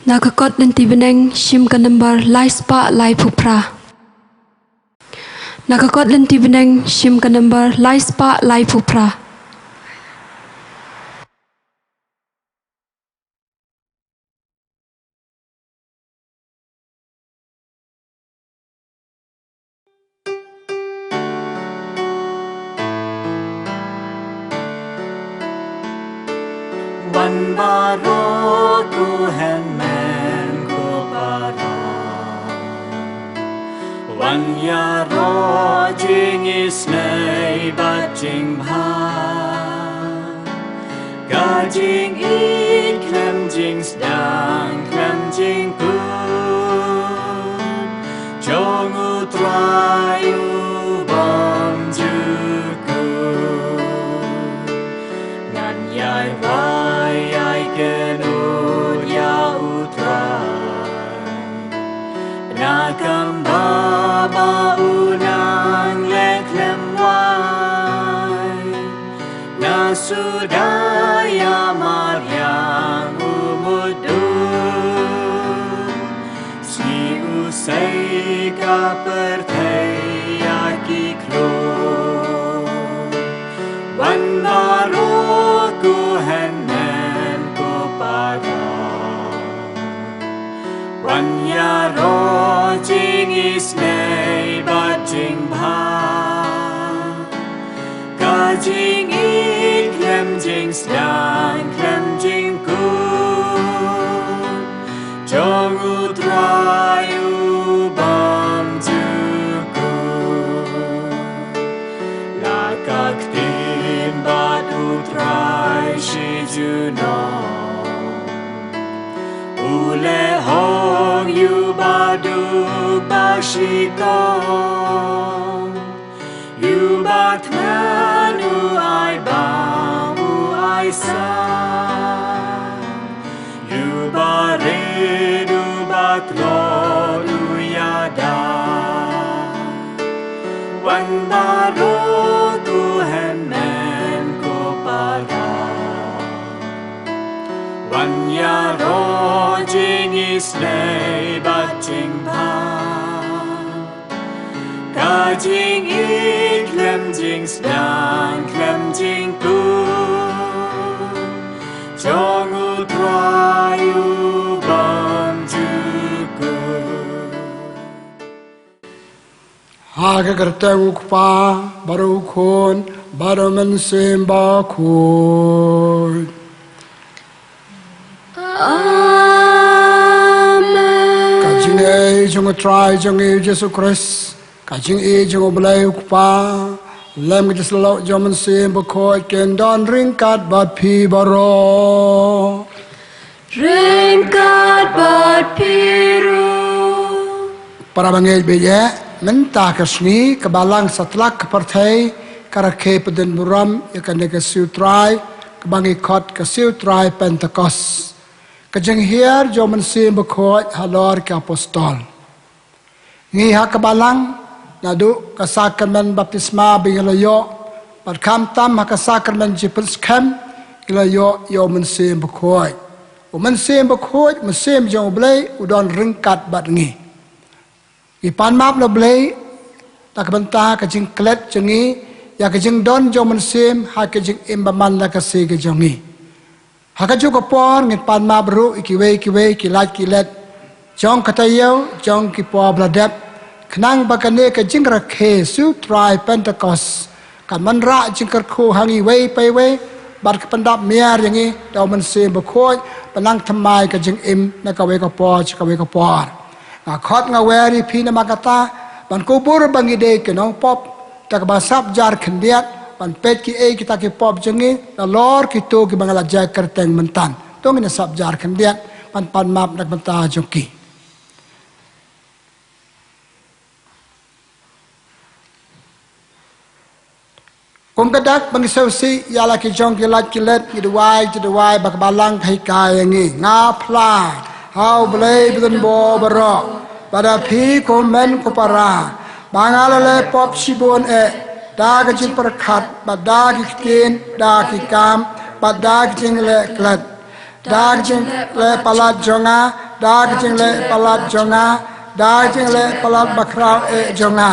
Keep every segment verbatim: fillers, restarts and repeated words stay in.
Na ka kot lynti bneng shim ka number lai spah laiphew phra. Na ka kot lynti bneng shim ka number lai spah laiphew phra. Wan baroh ko hynmen ko para. Wan ïaroh jingisynei bad jingbha. Ka jingïeit khlem jingsdang khlem jingkut jong U Trai U Bymjukut. Ngan ïai wai ïai kynnoh ïa U Trai. Na kam ba ba u nang leh khlem wai. Na suda ïa mariang u mutdur. Shi u sei ka pyrthei ïa ki khlur. Wan baroh ko hynmen ko para. Wan ïaroh jingisynei bad jingbha. Ka jingïeit khlem jingsdang khlem jingkut jong U Trai U Bymjukut. La ka ktien bad U Trai shi junom. U leh hok ïa u baduk ba shitom. Ïa u bathymmai u ai bam u ai sam. Ïa u barit u batlot u ïada. Wan baroh ko hynmen ko para. Wan ïaroh jingisynei bad jingbha. Ka jingïeit khlem jingsdang khlem jingkut jong U Trai U Bymjukut. Ha ka kyrteng U Kpa bad U Khun bad U Mynsiem Bakhuid. Amen. Ka jingïeit jong U Trai jong ngi U Jisu Khrist, ka jingïeit jong U Blei U Kpa, lem ka jingïeit jong U Mynsiem Bakhuid kin don ryngkat bad phi baroh. Ryngkat bad phi ruh. Para bangeit baieit, mynta ka sngi ka Balang Satlak ka pyrthei ka rakhe pynburom ïa kane ka Sngi U Trai kaba ngi khot ka Sngi U Trai Pentekost. Ka jinghiar jong U Mynsiem Bakhuid halor ki apostol. Ngi ha ka Balang, naduh ka sakramen baptisma ba ngi la ïoh, bad khamtam ha ka sakramen jingpynskhem, ngi la ïoh ïa U Mynsiem Bakhuid. U Mynsiem Bakhuid, Mynsiem jong U Blei, u don ryngkat bad ngi. Ngi pan map na U Blei na ka bynta ka jingklet jong ngi ïa ka jingdon jong U Mynsiem ha ka jingim ba man la ka sngi ka jong ngi. Ha kajuh ka por ngin pan map ruh ïa kiwei kiwei ki lait ki let jong ka taïew jong ki por ba la dep, khnang ba kane ka jingrakhe Sngi U Trai Pentekost kan wanrah jingkyrkhu ha ngi iwei pa iwei, bad ka pyndap miar ïa ngi da U Mynsiem Bakhuid, ban nang thymmai ka jingim na kawei ka por sha kawei ka por. Nga khot nga wer ïa phi namar kata, ban kubur ba ngi dei ki nongpop, da kaba sap jar khyndiat, ban peit kiei kita ki pop jong ngi, nalor kito kiba nga la jia kyrteng mynta. To ngin ïa sap jar khyndiat, ban pan map na ka bynta jong ki. Kum ka dak ba ngi sngewsih ïa la ki jong ki lait ki let, ngi duwai, ngi duwai ba ka Balang ka hikai ïa ngi. Nga phla ha U Blei ba donbor baroh, bad ha phi ko hynmen ko para, ba nga la leh pop shibun eh, da ka jingpyrkhat, bad da ki ktien, da ki kam, bad da ki jingleh klet, da ka jingleh palat jong nga, da ka jingleh palat jong nga, da ka jingleh palat bakhraw eh jong nga.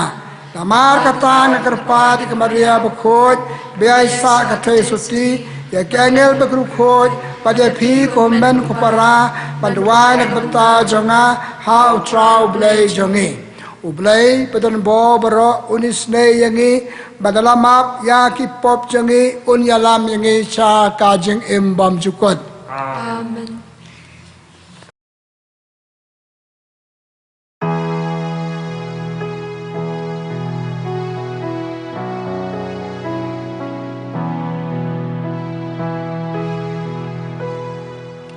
Namar kata nga kyrpad ïa ka Maria bakhuid, ba ïai sah ka trei suti, ïa ki angel bakhuid, bad ïa phi ko hynmen ko para, ban duwai na ka bynta jong nga ha U Trai U Blei jong ngi. U Blei ba don bor baroh un isynei ïa ngi, bad da la map ïa ki pop jong ngi un ïalam ïa ngi sha ka jingim bymjukut. Amen.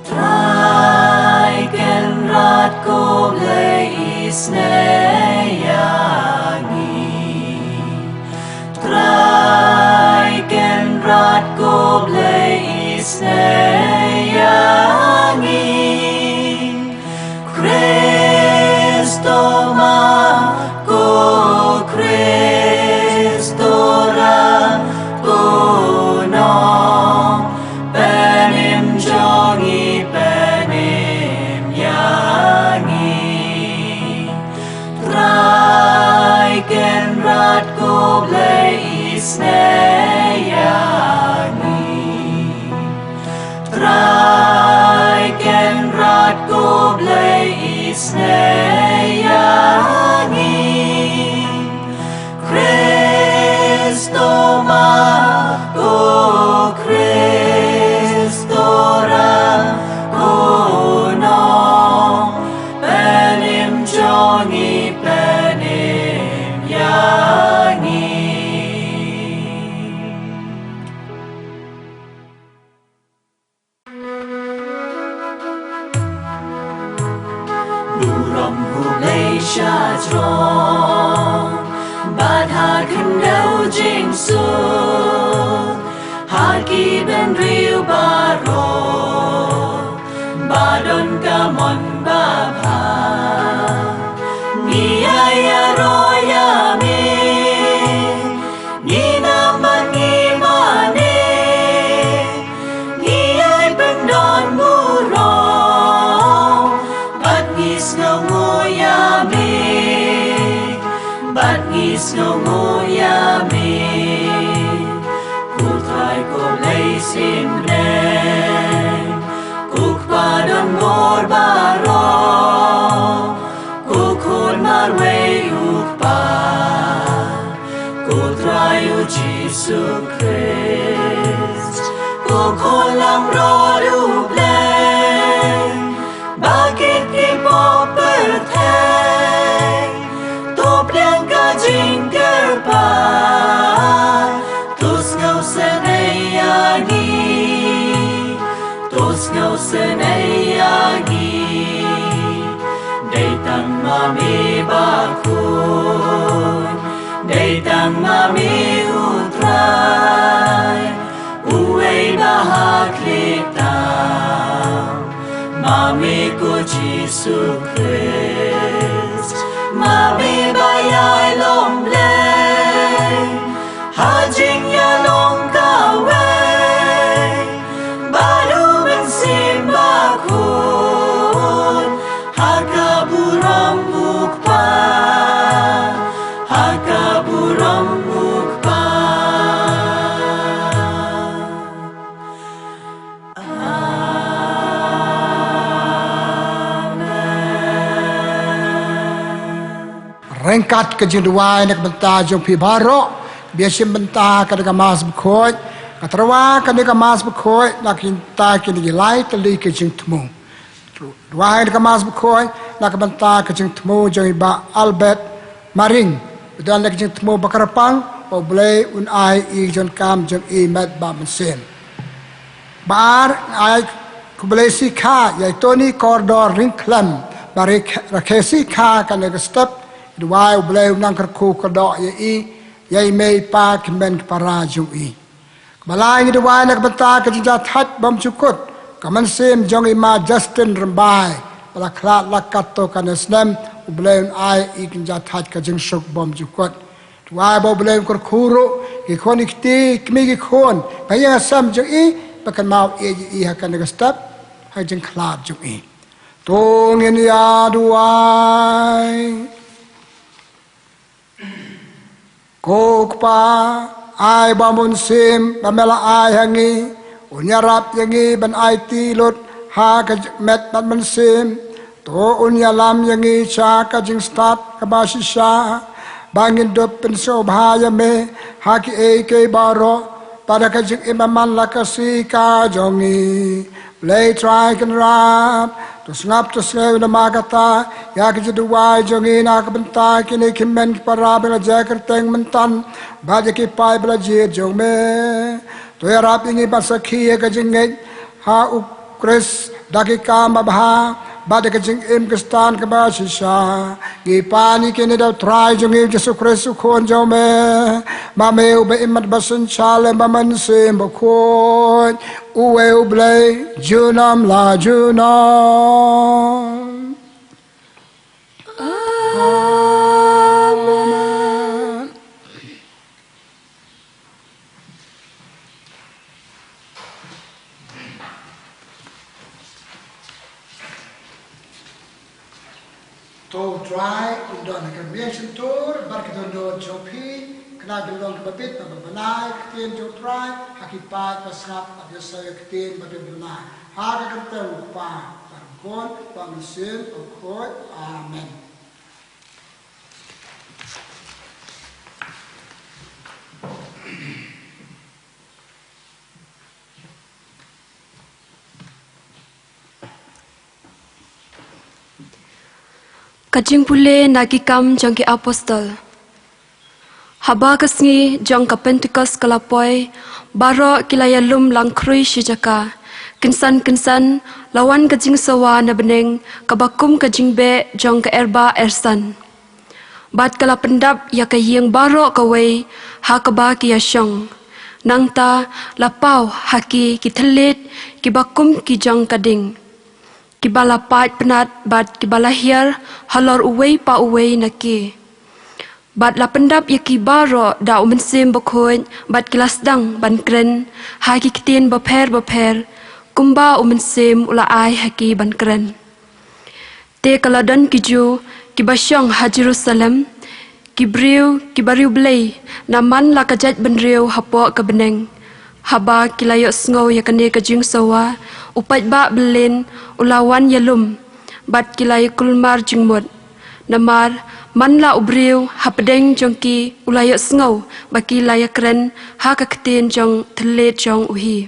Trai Kynrad ko Blei isynei ïa ngi. Trai Kynrad ko Blei isynei ïa ngi. Khrist, to ma ko Khrist, to ra ko nongpynim jong ngi, pynim ïa ngi. Trai Kynrad ko Blei isynei ïa ngi. Trai Kynrad ko Blei isynei ïa ngi. Khrist, to ma ko Khrist, to ra ko nongpynim jong ngi, pynim ïa ngi. Burom U Blei sha jrong, bad ha khyndew jingsuk, ha ki bynriew baroh ba don ka mon babha. Ngi ïa ïaroh ïa me, ngi nam bad ngi mane, ngi ïai pyndon burom, bad ngi sngewnguh ïa me, bad ngi sngewnguh ïa me. Ko Trai ko Blei synreng, ko Kpa don bor baroh, ko Khun marwei U Kpa, ko Trai U Jisu Khrist, ko Khun langbrot U Blei, ba kit ki pop pyrthei, to pdiang ka jingkyrpad, to sngewsynei ïa ngi, to sngewsynei ïa ngi. Dei tang ma me bakhuid, dei tang ma me U Trai, uwei ba ha khlieh tam, ma me ko Jisu Khrist, ma me ba ïai long Blei ha jingïalong kawei bad U Mynsiem Bakhuid, ha ka burom U Kpa, ha ka burom U Kpa. Amen. Ryngkat ka jingduwai na ka bynta jong phi baroh, ba ïashim bynta kane ka Mass Bakhuid, ka tyrwa kane ka Mass Bakhuid na ka bynta kine ki lai tylli ki jingthmu. Duwai na ka Mass Bakhuid na ka bynta ka jingthmu jong i Bah Albert Maring, ba don la ka jingthmu ba kyrpang, ba U Blei un ai i jingdonkam jong i met bad mynsiem. Ba ar, ai khublei shikha ïa i Tony Kordor Ryngkhlem, ba rakhe shikha kane ka step, duwai U Blei un nang kyrkhu kyrdoh ïa i, ïa i mei i pa, ki hynmen ki para jong i. Kaba lai ngi duwai na ka bynta ka jingjahthait bymjukut, ka mynsiem jong i Ma Justin Rymbai, ba la khlad la katto katne snem, U Blei un ai i ka jingjahthait ka jingsuk bymjukut. Duwai ba U Blei un kyrkhu ruh ïa ki khun ki kti, kmie ki khun, ba ïa ka sem jong i, ba kynmaw ïa i ha kane ka step, ha ka jingkhlad jong i. To ngin ïa duwai. Ko Kpa, ai ba u Mynsiem ba me la ai ha ngi un ïarap ïa ngi ban aiti lut ha ka jingmet bad mynsiem. To un ïalam ïa ngi sha ka jingstad kaba shisha, ba ngin dup pynsngewbha ïa me ha kiei kiei baroh, bad ha ka jingim ba man la ka sngi ka jong ngi. Blei Trai Kynrad, to sngap to sngew namar kata ïa ka jingduwai jong ngi na ka bynta kine ki hynmen ki para ba la jia kyrteng mynta, bad ïa ki paid ba la jied jong me. To ïarap ïa ngi ban sakhi ïa ka jingngeit ha u Khrist da ki kam babha bad da ka jingim Khristan kaba shisha. Ngi pan ïa kine da u Trai jong ngi Jisu Khrist u Khun jong me, ma me uba im bad ba synshar lem bad u Mynsiem Bakhuid, uwei u Blei junom la junom. Amen. To u Trai un don ha ka miang shyntur bad ka dohnud jong phi, khnang ba long kaba bit bad ba bnai ka ktien jong u Trai ha ki paid ba sngap bad ïohsngew ïa ka ktien bad ba bnai. Ha ka kyrteng u Kpa bad u Khun bad u Mynsiem Bakhuid. Amen. Ka jingpule na ki Kam jong ki Apostol. Haba ka sngi jong ka Pentekost ka la poi, baroh ki la ïalum langkhrui shi jaka. Kynsan kynsan la wan ka jingsawa na bneng kaba kum ka jingbeh jong ka erbah ersan. Bad ka la pyndap ïa ka ïing baroh kawei ha kaba ki ïashong. Nangta la paw ha ki ki thylliej kiba kum ki jong ka ding, kiba la pait pnat bad kiba la hiar halor uwei pa uwei na ki. Bad la pyndap ïa ki baroh da u Mynsiem Bakhuid bad ki la sdang ban kren ha ki ktien bapher bapher, kumba u Mynsiem u la ai ha ki ban kren. Te ka la don ki Jiw kiba shong ha Jerusalem, ki briew kiba riewblei na man la ka jaitbynriew hapoh ka bneng. Haba ki la ïohsngew ïa kane ka jingsawa, u paidbah byllien u la wan ïalum, bad ki la ïakulmar jingmut. Namar man la u briew hapdeng jong ki u la ïohsngew ba ki la ïakren ha ka ktien jong thylliej jong u hi.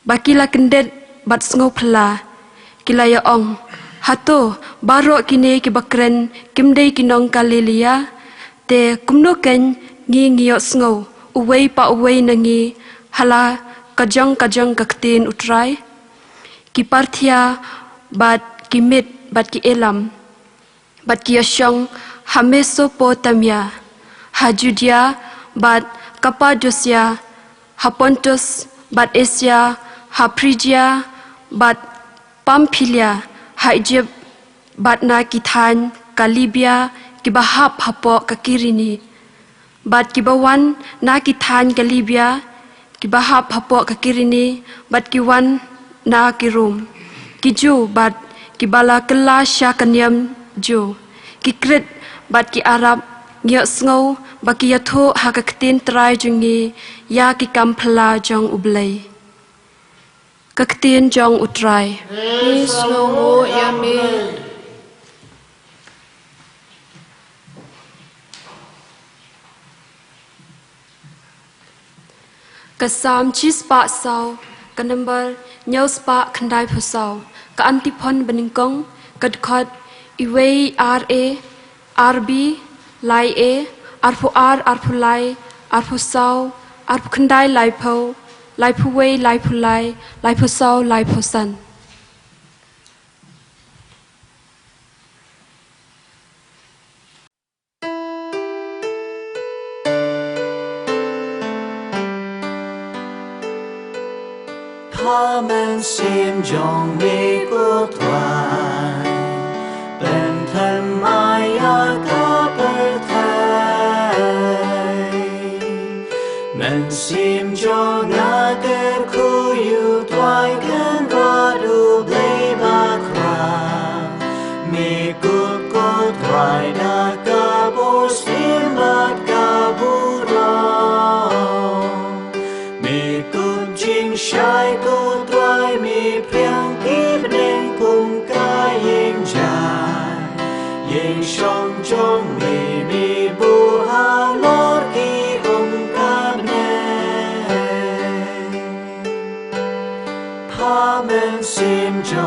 Ba ki la kyndit bad sngewphylla, ki la ïa-ong, hato baroh kine kiba kren kim dei ki nong Galilea? Te kumno keiñ ngi ngi ïohsngew uwei pa uwei na ngi ha la ka jong ka jong ka ktien u Trai? Ki Parthia bad ki Mid bad ki Elam, bad ki ïashong ha Mesopotamia, ha Judea bad Kapadosia, ha Pontus bad Asia, ha Phrigia bad Pamphilia, ha Ijipt bad na ki thaiñ ka Libia kiba hap hapoh ka Kirene, bad kiba wan na ki thaiñ ka Libia kiba hap hapoh ka Kirene, bad ki wan na ki Rom. Ki Jiw bad kiba la kylla sha ka niam Jiw, ki Krit bad ki Arab, ngi ïohsngew ba ki ïathuh ha ka ktien trai jong ngi ïa ki kam phylla jong U Blei. Ka ktien jong U Trai. Phi sngewnguh ïa me. Ka Salm shispah saw, ka number hynñiew spah khyndaiphew saw, ka antiphon banyngkong, ka dkhot iwei ar A, ar B, lai A, arphew ar, arphew lai, arphew saw, arphew khyndai, laiphew, laiphew wei, laiphew lai, laiphew saw, laiphew san. Pha mynsiem jong me ko Trai, pynthymmai ïa ka pyrthei. Mynsiem jong nga kyrkhu ïa U Trai Kynrad U Blei ba khraw.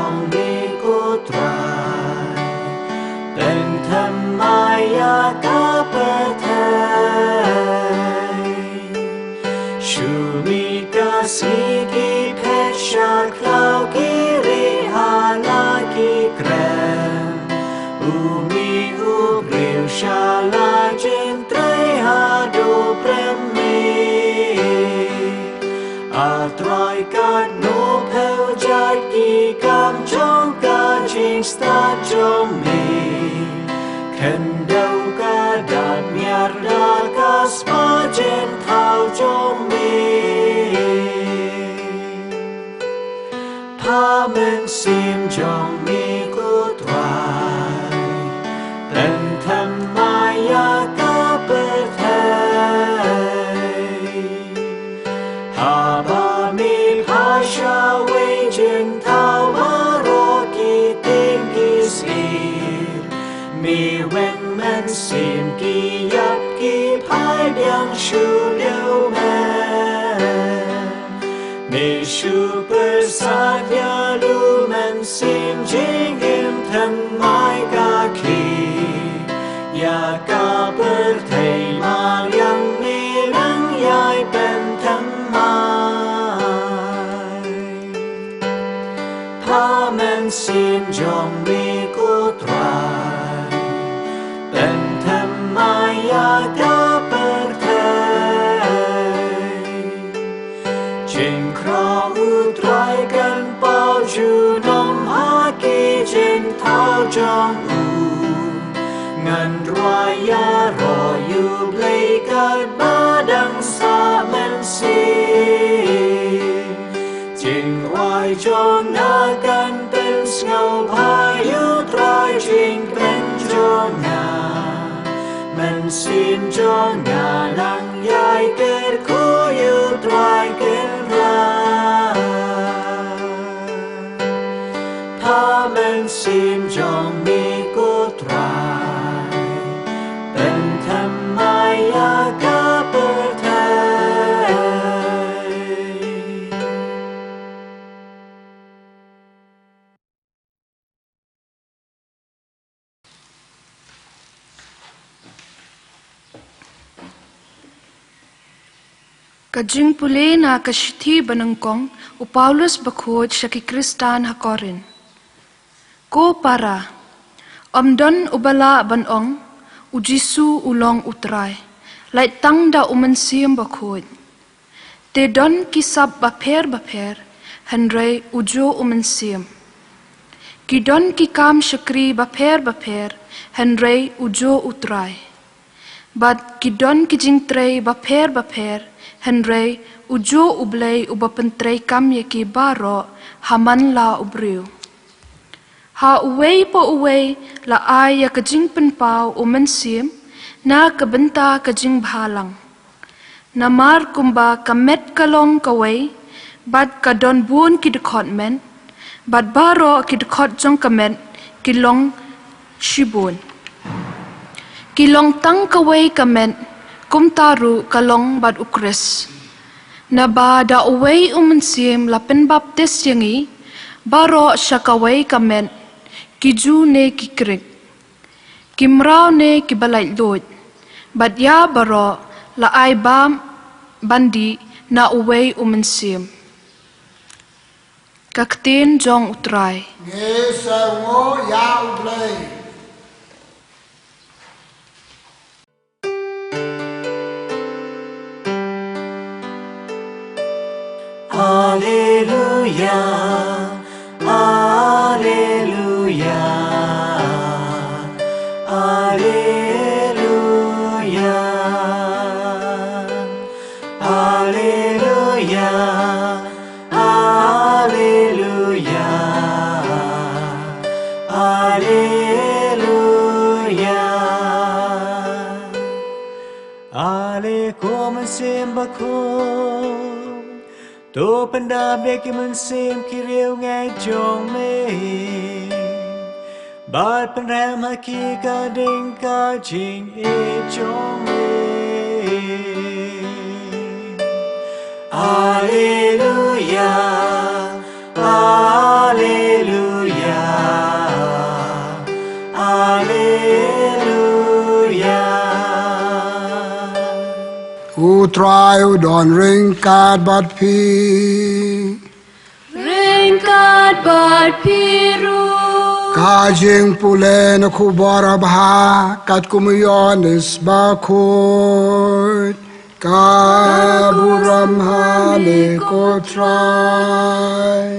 Ong me ko Trai, pynthymmai ïa ka pyrthei. Shu mih ka sngi ki phet sha khlaw, ki rieh ha la ki krem. U mih u briew sha la jingtrei haduh prem mih. A Trai, katno phew jait ki kam jong ka jingstad jong me. Khyndew ka dap miar da ka spah jingthaw jong me. Pha Mynsiem jong me ko Trai, pynthymmai ïa ka pyrthei. Haba me phah shawei jingthaw baroh ki tieng ki sir, me wan mynsiem, ki ïap ki phai biang shu ïa me. Me shu pyrsad ïa u Mynsiem Jingim, thymmai ka khih ïa ka pyrthei, mar ïa me nang ïai pynthymmai. Pha Mynsiem jong me ko Trai, pynthymmai ïa ka pyrthei. Jingkhraw u Trai kan paw junom ha ki jingthaw jong u. Ngan rwai ïaroh ïa u Blei katba dang sah mynsiem. Jingrwai jong nga kan pynsngewbha ïa u Trai, jingpynjong nga, mynsiem jong nga nang ïai kyrkhu ïa u Trai Kynrad. Pha Mynsiem jong me ko Trai, pynthymmai ïa ka pyrthei. Ka jingpule na ka shithi banyngkong u Paulus bakhuid sha ki Khristan ha Korinth. Ko para, ym don uba lah ban ong, U Jisu u long u Trai, lait tang da u Mynsiem Bakhuid. Te don ki sap bapher bapher, hynrei ujuh u Mynsiem. Ki don ki kam shakri bapher bapher, hynrei ujuh u Trai. Bad ki don ki jingtrei bapher bapher, hynrei ujuh u Blei uba pyntrei kam ïa ki baroh ha man la u briew. Ha uwei pa uwei la ai ïa ka jingpynpaw u Mynsiem na ka bynta ka jingbhalang. Namar kumba ka met ka long kawei, bad ka don bun ki dkhot met, bad baroh ki dkhot jong ka met ki long shibun. Ki long tang kawei ka met, kumta ruh ka long bad u Khrist. Naba da uwei u Mynsiem la pynbaptis ïa ngi baroh sha kawei ka met, ki Jiw ne ki Grik, ki mraw ne kiba laitluid, bad ïa baroh la ai bam ban dih na uwei u Mynsiem. Ka ktien jong u Trai. Ngi sngewnguh ïa u Blei. Alleluia, alleluia, alleluia, alleluia, alleluia, alleluia. Ale ko Mynsiem Bakhuid, to pyndap ïa ki mynsiem ki riewngeit jong me, bad pynrem ha ki ka ding ka jingïeit jong me. Alleluia, alleluia. U Trai u don ryngkat bad phi. Ryngkat bad phi ruh. Ka jingpule na khubor babha katkum u Ïoannis Bakhuid. Ka burom ha me ko Trai.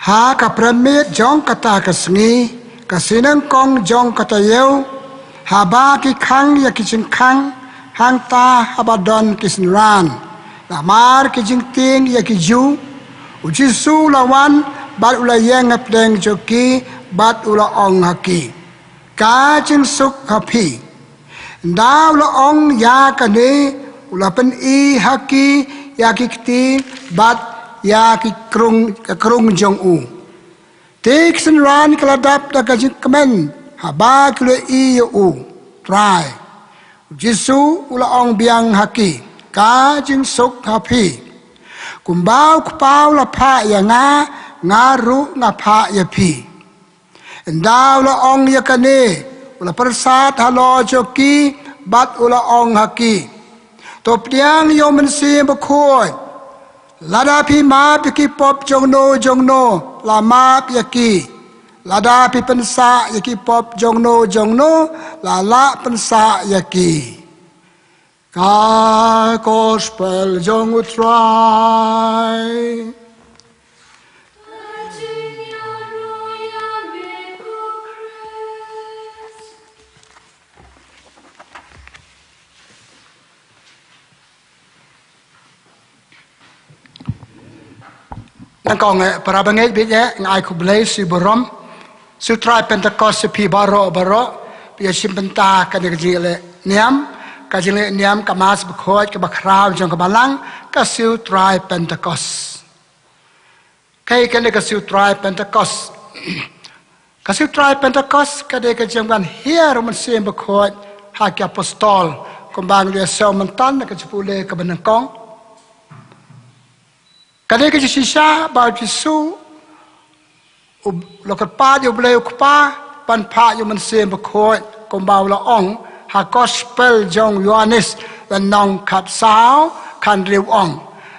Ha ka premiet jong kata ka sngi, ka sngi nyngkong jong ka taïew, haba ki khang ïa ki jingkhang, hangta haba don ki synran, namar ki jingtieng ïa ki Jiw, u Jisu u la wan, bad u la ïeng hapdeng jong ki, bad u la ong ha ki, ka jingsuk ha phi. Ynda u la ong ïa kane, u la pyni ha ki ïa ki kti bad ïa ki krung, ka krung jong u. Te ki synran ki la dap da ka jingkmen haba ki la ïohi ïa u Trai. U Jisu u la ong biang ha ki, ka jingsuk ha phi. Kumba u Kpa u la phah ïa nga, nga ruh nga phah ïa phi. Ynda u la ong ïa kane, u la pyrsad halor jong ki, bad u la ong ha ki, to pdiang ïa u Mynsiem Bakhuid. Lada phi map ïa ki pop jongno jongno, la map ïa ki. Lada phi pynsah ïa ki pop jongno jongno, la lah pynsah ïa ki. Ka Gospel jong u Trai. Nyngkong eh, para bangeit bad eh, nga ai khublei shi burom, shi u Trai Pentekost shi phi baroh baroh, phi ïa shim bynta kane ka jingleh niam, ka jingleh niam ka Mass Bakhuid kaba khraw jong ka Balang, ka shi u Trai Pentekost. Kaei kane ka shi u Trai Pentekost? Ka shi u Trai Pentekost ka dei ka jingwan hiar u Mynsiem Bakhuid ha ki apostol, kumba ngi la ïohsngew mynta na ka jingpule kaba nyngkong. Ka dei ka jingshisha ba u Jisu u la kyrpad ïa u Blei u Kpa ban phah ïa u Mynsiem Bakhuid, kumba u la ong ha Gospel jong u Ïoannis, lynnong khatsaw, khathynriew, ong,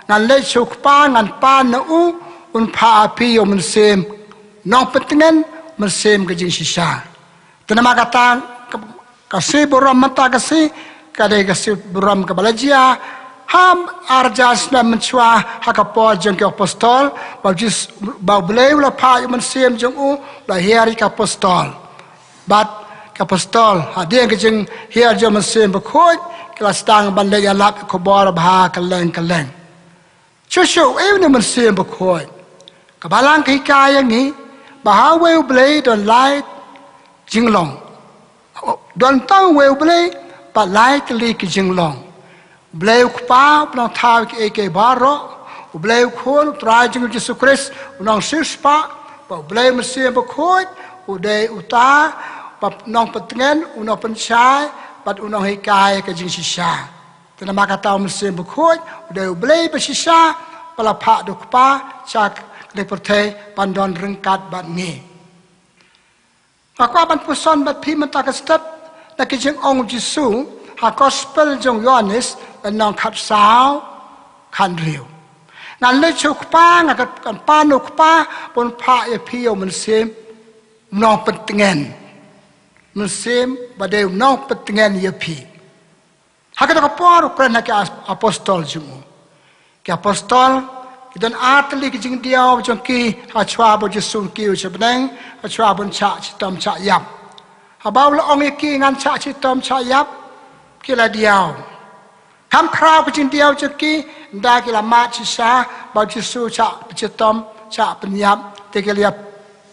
ngan leit sha u Kpa, ngan pan na u, un phah ha phi ïa u Mynsiem nongpyntngen, Mynsiem ka jingshisha. Te namar kata, ka, ka shi burom mynta ka shi, ka dei ka shi burom kaba la jia ha ar hajar snem mynshuwa, ha ka por jong ki apostol, ba u Jis-, ba u Blei u la phah ïa u Mynsiem jong u, la hiar ïa ki apostol. Bad ki apostol, hadien ka jinghiar jong u Mynsiem Bakhuid, ki la sdang ban leit ïalap ïa ka khubor babha kylleng kylleng. Shuh shuh, uei une u Mynsiem Bakhuid? Ka Balang ka hikai ïa ngi ba ha uwei u Blei don lai jinglong. Don tang uwei u Blei bad lai tylli ki jinglong. U Blei u Kpa, u ba nongthaw ïa kiei kiei baroh. U Blei u Khun, u Trai jong ngi u Jisu Khrist, u nongsiewspah, bad u Blei u Mynsiem Bakhuid, u dei uta uba nongpyntngen, u nongpynshai, bad u nonghikai ka jingshisha. Te namar kata u Mynsiem Bakhuid u dei u Blei bashisha, ba la phah da u Kpa sha kane ka pyrthei ban don ryngkat bad ngi. Nga kwah ban puson bad phi mynta ka step na ki jingong u Jisu ha Gospel jong u Ïoannis, lynnong khatsaw, khathynriew. Ngan leit sha u Kpa, ngan pan na u Kpa, ba un phah ïa phi ïa u Mynsiem nongpyntngen. Mynsiem ba dei u nongpyntngen ïa phi. Ha kata ka por u kren ha ki as-, apostol jong u. Ki apostol ki don ar tylli ki jingdiaw jong ki, ha shuwa ba u Jisu u kiew sha bneng, ha shuwa ban shah shitom shah ïap. Haba u la ong ïa ki, ngan shah shitom shah ïap, ki la diaw. Kham khraw ka jingdiaw jong ki, ynda ki la mad shisha ba u Jisu shah shitom shah pynïap, te ki la ïa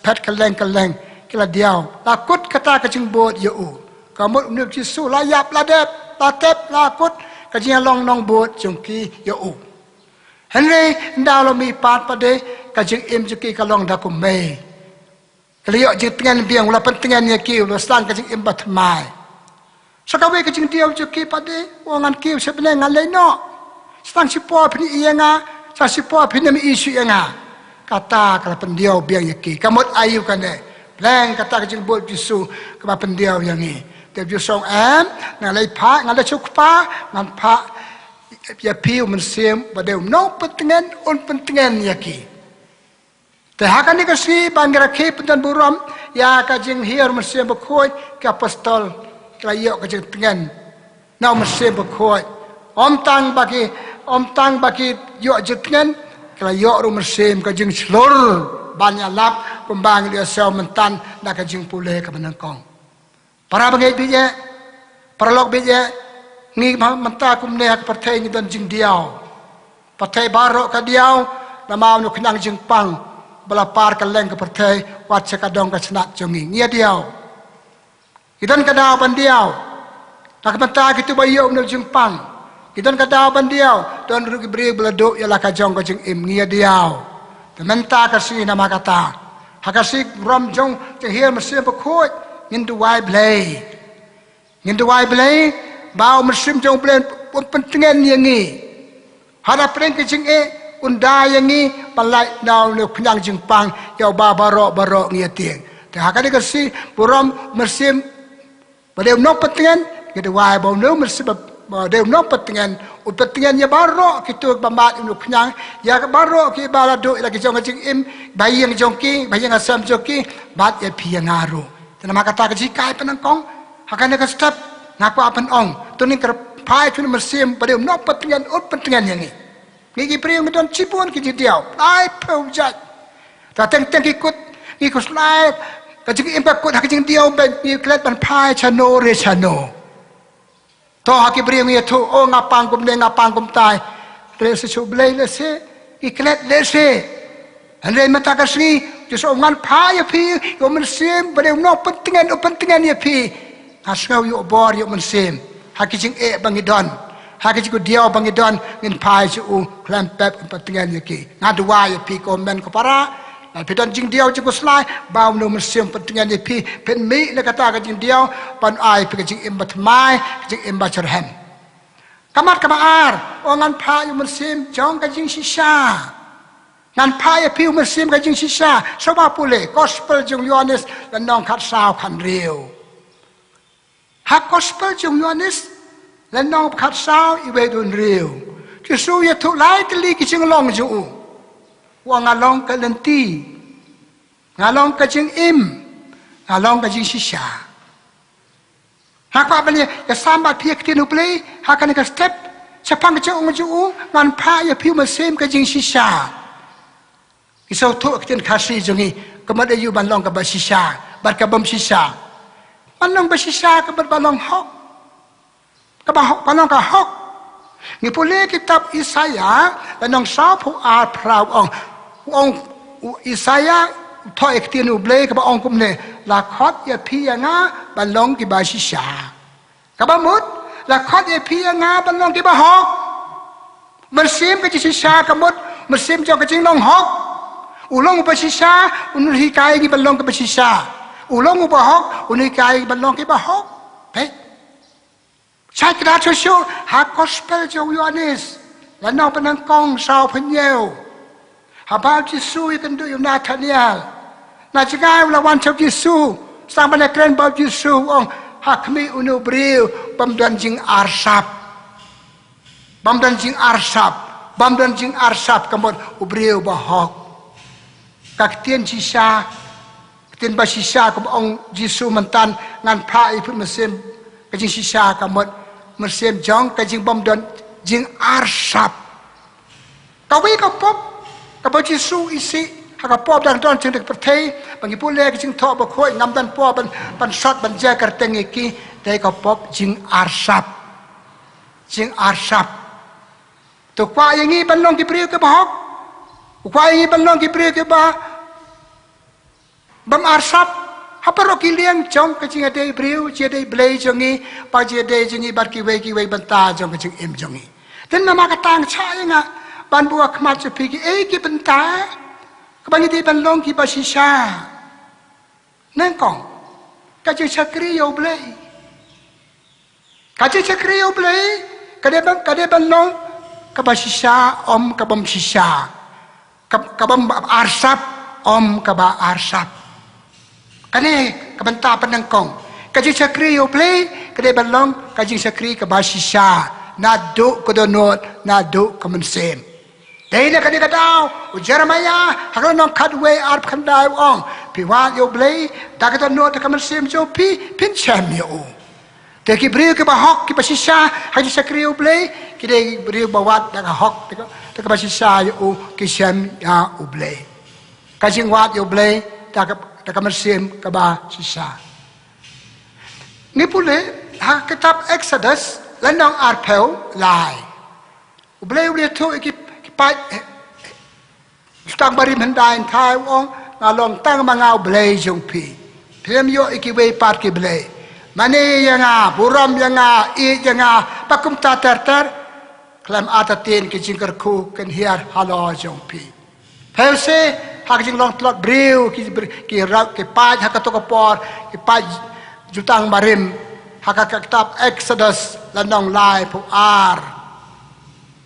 phet kylleng kylleng, ki la diaw. La kut kata ka jingbud ïa u. Ka mut une u Jisu la ïap, la dep, la tep, la kut ka jingïalong nongbud jong ki ïa u. Hynrei ynda u la mihpat pat de, ka jingim jong ki ka long da kumne. Ki la ïoh jingtngen biang, u la pyntngen ïa ki, u la sdang ka jingim bathymmai. Sa kawei ka jingdiaw jong ki pat de, u ong, ngan kiew sha bneng, ngan leit noh. Sa tang shipor phin ïohi ïa nga, sa shipor phin ym ïohi shuh ïa nga. Kata ka la pyndiaw biang ïa ki. Ka mut aïu kane? Pleng kata ka jingbud Jisu kaba pyndiaw ïa ngi. Te Jisu u ong, em, ngan leit phah, ngan leit sha u Kpa, ngan phah ïa phi u Mynsiem, ba dei u nongpyntngen, un pyntngen ïa ki. Te ha kane ka sngi ba ngi rakhe pyndonburom ïa ka jinghiar u Mynsiem Bakhuid, ki apostol ki la ïoh ka jingtngen na u Mynsiem Bakhuid. Ym tang ba ki, ym tang ba ki ïoh jingtngen, ki la ïoh ruh u mynsiem, ka jingshlur ban ïalap kumba ngi la ïohsngew mynta na ka jingpule kaba nyngkong. Para bangeit baieit, para lok baieit, ngi ma-, mynta kumne ha ka pyrthei ngi don jingdiaw. Pyrthei baroh ka diaw namar une u khñiang jingpang ba la par kylleng ka pyrthei, wat sha ka dong ka snat jong ngi. Ngi ïa diaw. Ngi don ka daw ban diaw. Ka, ka bynta kito ba ïoh une u jingpang, ngi don ka daw ban diaw. Don ruh ki briew ba la duh ïa la ka jong ka jingim. Ngi ïa diaw. Te mynta ka sngi namar kata, ha ka sngi burom jong ka jinghiar u Mynsiem Bakhuid, ngin duwai Blei. Ngin duwai Blei ba u Mynsiem jong u Blei un pyntngen ïa ngi. Ha da pdeng ka jingeh, un da ïa ngi ban lait na une u khñiang jingpang ïa uba baroh baroh ngi ïa tieng. Te ha kane ka sngi burom u Mynsiem, ba dei u nongpyntngen, ngi duwai ba une u Mynsiem ba, ba dei u nongpyntngen, un pyntngen ïa baroh kito ba mad ïa une u khñiang, ïa baroh kiba la duh ïa la ki jong ka jingim, ba ïing jong ki, ba ïing ha sem jong ki, bad ïa phi ïa nga ruh. Te namar kata ka jinghikai ba nyngkong ha kane ka step, nga kwah ban ong, to ngin kyrpad ïa une u Mynsiem ba dei u nongpyntngen, un pyntngen ïa ngi. Ngi ki briew ngi don shibun ki jingdiaw, laiphew jait. Te teng teng ki kut, ngi khuslai, ka jingim ka kut ha ka jingdiaw, ba ngi klet ban phai shano re shano. To ha ki briew ngi ïathuh, o, nga pang kumne, nga pang kumtai. Lehse shu Blei lehse, ngi klet lehse. Hynrei mynta ka sngi Jisu u ong, ngan phah ïa phi ïa u Mynsiem, ba dei u nongpyntngen, u pyntngen ïa phi. Nga sngew ïa u bor ïa u Mynsiem. Ha ki jingeh ba ngi don, ha ki jingdiaw ba ngi don, ngin phai sha u khlem pep, un pyntngen ïa ki. Nga duwai ïa phi ko hynmen ko para, lada phi don jingdiaw jingkhuslai, ba une u Mynsiem pyntngen ïa phi, phin mih na kata ka jingdiaw, ban ai phi ka jingim bathymmai, ka jingim basyrhem. Ka mat kaba ar, u ong, ngan phah ïa u Mynsiem jong ka jingshisha. Ngan phah ïa phi u Mynsiem ka jingshisha. Sngewbha pule Gospel jong u Ïoannis, lynnong khatsaw, khathynriew. Ha Gospel jong u Ïoannis, lynnong khatsaw, iwei, dkhot hynriew, Jisu u ïathuh lai tylli ki jinglong jong u. U ong, nga long ka lynti, nga long ka jingim, nga long ka jingshisha. Nga kwah ban ïa, ïasam bad phi ïa ka ktien u Blei ha kane ka step. Shaphang ka jingong jong u, ngan phah ïa phi u Mynsiem ka jingshisha. Ngi sngewthuh ka ktien Khasi jong ngi, ka mut aïu ban long kaba shisha bad ka bym shisha. Ban long ba shisha ka mut ba long hok. Kaba hok, ba long ka hok. Ngi pule kitab Isaïah, lynnong sawphew ar, phra, u ong, u ong, u Isaïah u thoh ïa ka ktien u Blei kaba ong kumne, la khot ïa phi ïa nga ban long kiba shisha. Kaba mut, la khot ïa phi ïa nga ban long kiba hok. Mynsiem ka jingshisha ka mut mynsiem jong ka jinglong hok. U long uba shisha, un hikai ngi ban long kiba shisha. U long uba hok, un hikai ngi ban long kiba hok. Peit. Shait kdar shuh shuh ha Gospel jong u Ïoannis, lynnong ba nyngkong, sawphew hynñiew. Haba u Jisu u ïakynduh ïa u Nathanael, na jngai u la wan sha u Jisu, sdang ban ïakren bad u Jisu, u ong, ha khmih une u briew bym don jingarsap. Bym don jingarsap, bym don jingarsap ka mut u briew ba hok. Ka ktien shisha, ka ktien ba shisha kaba ong Jisu mynta, ngan phah ïa phi u Mynsiem ka jingshisha, ka mut mynsiem jong ka jingbym don jingarsap. Kawei ka pop kaba u Jisu u isih ha ka por ba dang don jingdon ka pyrthei, ba ngi pule ka Jingthoh Bakhuid, ngam don por ban, ban sot ban jia kyrteng ïa ki, dei ka pop jingarsap. Jingarsap. Te u kwah ïa ngi ban long ki briew kiba hok. U kwah ïa ngi ban long ki briew kiba bym arsap ha baroh ki liang jong ka jingïadei briew, jingïadei Blei jong ngi, bad jingïadei jong ngi bad kiwei kiwei bynta jong ka jingim jong ngi. Te namar kata nga shah ïa nga ban buh ha khmat jong phi kiei ki bynta kaba ngi dei ban long kiba shisha. Nyngkong, ka jingshakri ïa u Blei. Ka jingshakri ïa U Blei ka dei ban, ka dei ban long kaba shisha, ym kaba ym shisha. Ka, kaba ym arsap, ym kaba arsap. Kane ka bynta pyndonkam. Ka jingshakri ïa U Blei ka dei ban long ka jingshakri kaba shisha, naduh ka dohnud, naduh ka mynsiem. Dei na kane ka daw u Jeremaïah ha ka lynnong khatwei, arphew khyndai u ong, phi wad ïa U Blei da ka dohnud, da ka mynsiem jong phi, phin shem ïa u. Te ki briew kiba hok, kiba shisha ha ka jingshakri ïa U Blei, ki dei ki briew ba wad da ka hok, da ka, da kaba shisha ïa u, ki shem ïa U Blei. Ka jingwad ïa U Blei da ka, da ka mynsiem kaba shisha. Ngi pule ha kitab Exodus lynnong arphew lai. U Blei u la ïathuh ïa ki, ki paid, eh, jutang barim hyndai hynthai, u ong, nga long tang ma nga U Blei jong phi. Phim ïoh ïa kiwei pat ki blei. Mane ïa nga, burom ïa nga, ïeit ïa nga, bad kumta ter ter. Khlem artatien ki jingkyrkhu kin hiar halor jong phi. Phi ïohi ha ka jinglong tlot briew, ki br-, ki rau, ki paid ha kato ka por, ki paid jutang barim, ha ka, ka kitab Exodus lynnong laiphew ar.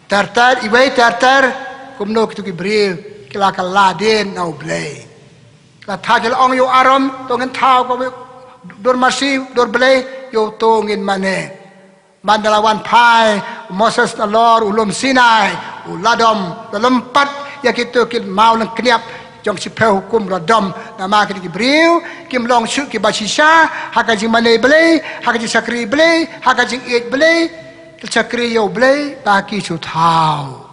Ter ter, iwei ter ter, kumno kito ki briew ki la kylla dien na U Blei. Ki la thaw, ki la ong ïa u Aaron, to ngin thaw kawei dur masi, dur blei, ïa uto ngin mane. Bad da la wan phai u Moses nalor u lum Sinai, u la dom, u la lum pat ïa kito ki maw lyngkniap jong shiphew hukum, u la dom. Namar kine ki briew kim long shuh kiba shisha ha ka jingmane Blei, ha ka jingshakri Blei, ha ka jingïeit Blei, ki shakri ïa U Blei ba ki shu thaw.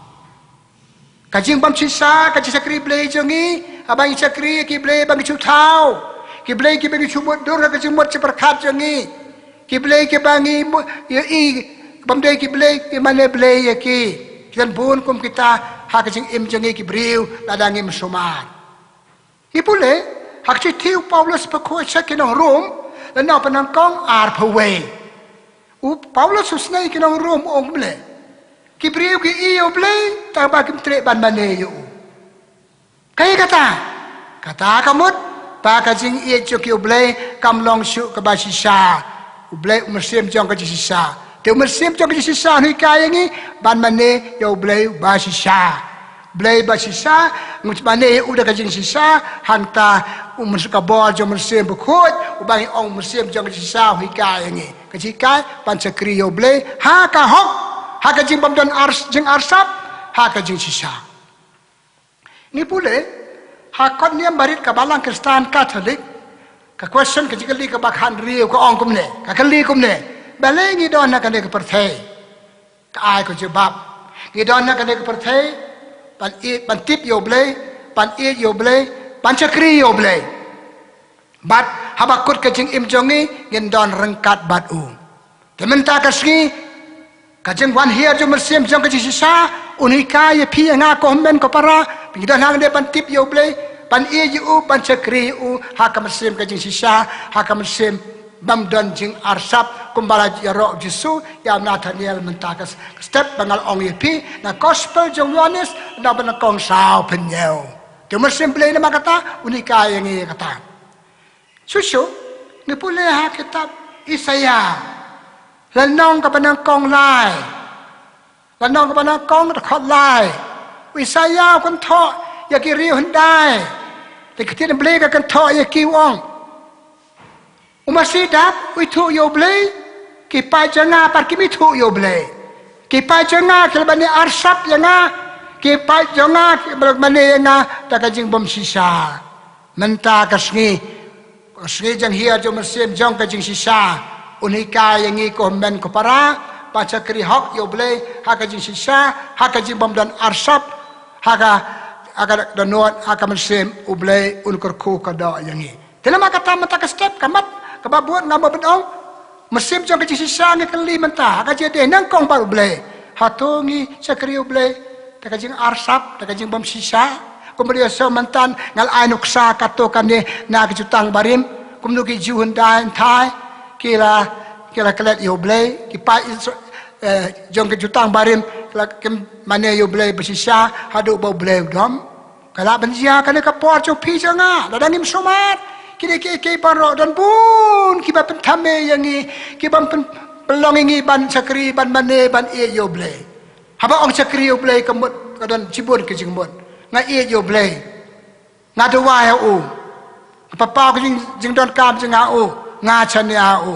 Ka jingbymshisha ka jingshakri Blei jong ngi, haba ngi shakri ïa ki blei ba ngi shu thaw, ki blei kiba ngi shu mutdur ha ka jingmut jingpyrkhat jong ngi, ki blei kiba ngi mut ïa i, bym dei ki blei, ki mane blei ïa ki. Ki don bun kum kita ha ka jingim jong ngi ki briew lada ngim sumar. Ngi pule ha ka shithi u Paulus bakhuid sha ki nong Rom, lynnong banyngkong, arphew wei. U Paulus u sneng ïa ki nong Rom, u ong kumne: Ki briew ki ïeit ïa U Blei tang ba kim treh ban mane ïa u. Kaei kata? Kata ka mut ba ka jingïeit jong ki ïa U Blei kam long shuh kaba shisha. U Blei u mynsiem jong ka jingshisha. Te u mynsiem jong ka jingshisha un hikai ïa ngi ban mane ïa U Blei uba shisha. Blei ba shisha, ngi mane ïa u da ka jingshisha, hangta u myns-, ka bor jong u Mynsiem Bakhuid, uba ngi ong u mynsiem jong ka jingshisha u hikai ïa ngi. Ka jinghikai ban shakri ïa U Blei ha ka hok, ha ka jingbymdon ars-, jingarsap, ha ka jingshisha. Ngi pule ha kot niam barit ka Balang Khristan Katholik, ka question, ka jingkylli kaba khathynriew ka ong kumne, ka kylli kumne: Balei ngi don ha kane ka pyrthei? Ka ai ka jubab: Ngi don ha kane ka pyrthei ban ïeit, ban tip ïa U Blei, ban ïeit ïa U Blei, ban shakri ïa U Blei. Bad haba kut ka jingim jong ngi, ngin don ryngkat bad u. Te mynta ka sngi, ka jingwan hiar jong u Mynsiem jong ka jingshisha un hikai ïa phi ïa nga, ko hynmen ko para, ba ngi don hangne ban tip ïa U Blei, ban ïeit ïa u, ban shakri ïa u ha ka mynsiem ka jingshisha, ha ka mynsiem bymdon jingarsap, kumba la ïaroh u Jisu ïa u Nathaniel mynta ka s-, ka step ba nga la ong ïa phi na Gospel jong u Ïoannis, na banyngkong sawphew hynñiew. Te u Mynsiem Blei namar kata un hikai ïa ngi ïa kata. Shuh shuh ngi pule ha kitab Isaïah, lynnong kaba nyngkong lai, lynnong kaba nyngkong, dkhot lai. U Isaïah u kynthoh ïa ki riew hyndai. Te ka ktien Blei ka kynthoh ïa ki, u ong: U masi dap u ithuh ïa U Blei, ki paid jong nga pat kim ithuh ïa U Blei. Ki paid jong nga ki la mane arsap ïa nga, ki paid jong nga ki la mane ïa nga da ka jingbymshisha. Mynta ka sngi, ka sngi jinghiar jong u Mynsiem jong ka jingshisha, un hikai ïa ngi, ko hynmen ko para, ban shakri hok ïa U Blei ha ka jingshisha, ha ka jingbymdon arsap, ha ka, ha ka dohnud, ha ka mynsiem U Blei un kyrkhu kyrdoh ïa ngi. Te namar kata mynta ka step ka mat kaba bud, nga mo ban ong, mynsiem jong ka jingshisha, ngi kylli mynta ha ka jingïadei nyngkong bad U Blei. Hato ngi shakri ïa U Blei da ka jingarsap, da ka jingbymshisha? Kumba dei shisha mynta nga la ai nuksa kato kane na ki jutang barim, kumno ki Jiw hyndai hynthai ki la, ki la klet ïa U Blei, ki paid Isra-, eh, jong ki jutang barim ki la, kim mane ïa U Blei ba shisha haduh ba U Blei u dom. Ka lah ban jia kane ka por jong phi jong nga, lada ngim sumar. Kine kiei kiei baroh, don bun kiba pynthame ïa ngi, kiba pyn-, Pynlong ïa ngi ban shakri, ban mane, ban ïeit ïa U Blei. Haba ong shakri ïa U Blei ka mut, ka don shibun ka jingmut. Nga ïeit ïa U Blei. Nga duwai ha u. Nga pynpaw ka jing, jingdonkam jong nga ha u. Nga shaniah ha u.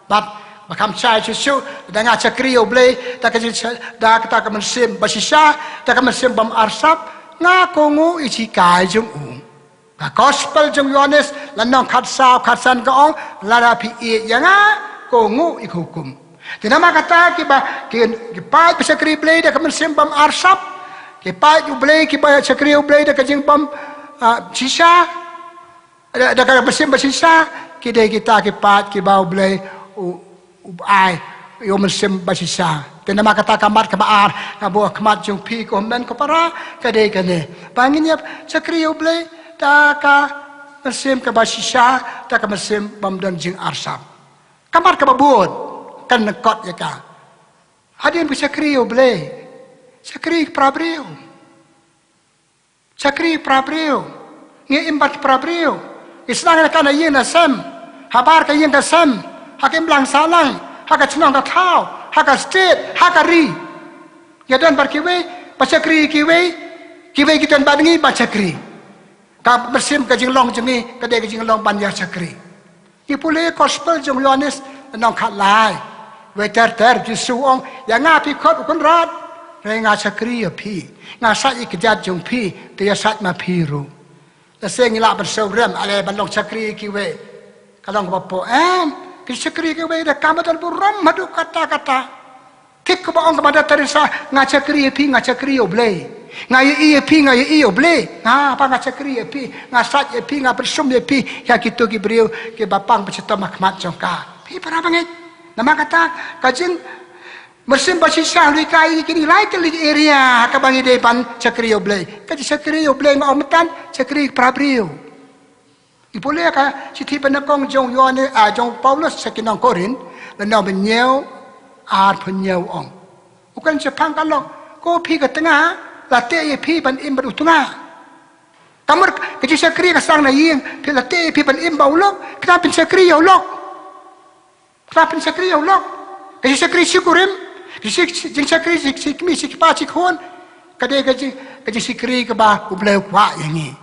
Bad ba kham shai shuh shuh, da nga shakri ïa U Blei, da ka jing, da kata ka mynsiem bashisha, da ka mynsiem bym arsap, nga kohnguh ïa ka jinghikai jong u. Ka gospel jong u Ïoannis, lynnong khatsaw khatsan ka ong, lada phi ïeit ïa nga, kohnguh ïa ka hukum. Te namar kata kiba, ki, ki paid ba shakri Blei da ka mynsiem bym arsap, ki paid U Blei kiba shakri U Blei da ka jingbym, ah, shisha, da, da ka mynsiem bashisha, ki dei kita ki paid kiba U Blei u, u ai ïa u mynsiem bashisha. Te namar kata ka mat kaba ar, nga buh ha khmat jong phi ko hynmen ko para, ka dei kane. Ba ngin ïa shakri U Blei da ka mynsiem kaba shisha, da ka mynsiem bym don jingarsap. Ka mat kaba bud, kan lyngkot ïa ka. Hadien ba shakri U Blei, shakri para briew. Shakri para briew. Ngi im bad para briew. Ngi sdang ïa ka na ïing na sem. Habar ka ïing ka sem. Ha ka imlang sahlang. Ha ka chnong ka thaw. Ha ka state. Ha ka ri. Ngi don bad kiwei. Ba shakri kiwei. Kiwei ki don bad ngi ba shakri. Ka mynsiem ka jinglong jong ngi ka dei ka jinglong ban ïa shakri. Ngi pule gospel jong u Ïoannis lynnong khatlai. Wei ter ter Jisu u ong, ïa nga phi khot u Kynrad. Hynrei nga shakri ïa phi. Nga shait ïa ka kjat jong phi, te ïa shait ma phi ruh. Lehse ngi lah ban siew rem, ale ban long shakri ïa kiwei. Ka long kaba poh em, ki shakri ïa kiwei da ka ba don burom haduh katta katta. Thik kaba ong ka Mother Teresa, nga shakri ïa phi, nga shakri ïa U Blei. Nga ïohi ïa phi, nga ïohi ïa U Blei. Nga pa nga shakri ïa phi, nga shait ïa phi, nga pyrshum ïa phi, ïa kito ki briew, kiba pang ba shitom ha khmat jong ka. Phi para bangeit. Namar kata, ka jing, mynsiem bashisha, lui kai ïa kine lai tylli ki area, ha kaba ngi dei ban shakri ïa U Blei. Ka jingshakri ïa U Blei nga ong mynta, shakri para briew. Ngi pule ka shithi banyngkong jong u Ïoannis, ah, jong u Paulus sha ki nong Korinth, lynnong ba hynñiew, arphew hynñiew ong. U kren shaphang ka lok, ko phi ka tnga, la teh ïa phi ban im bad u tnga. Ka mut ka jingshakri ka sdang na ïing, phi la teh ïa phi ban im bad u lok, khnang phin shakri ïa u lok. Khnang phin shakri ïa u lok. Ka jingshakri shi kurim, ka jing, jingshakri shi, shi kmie, shi kpa, shi khun. Ka dei ka jing, ka jingshakri kaba U Blei u kwah ïa ngi.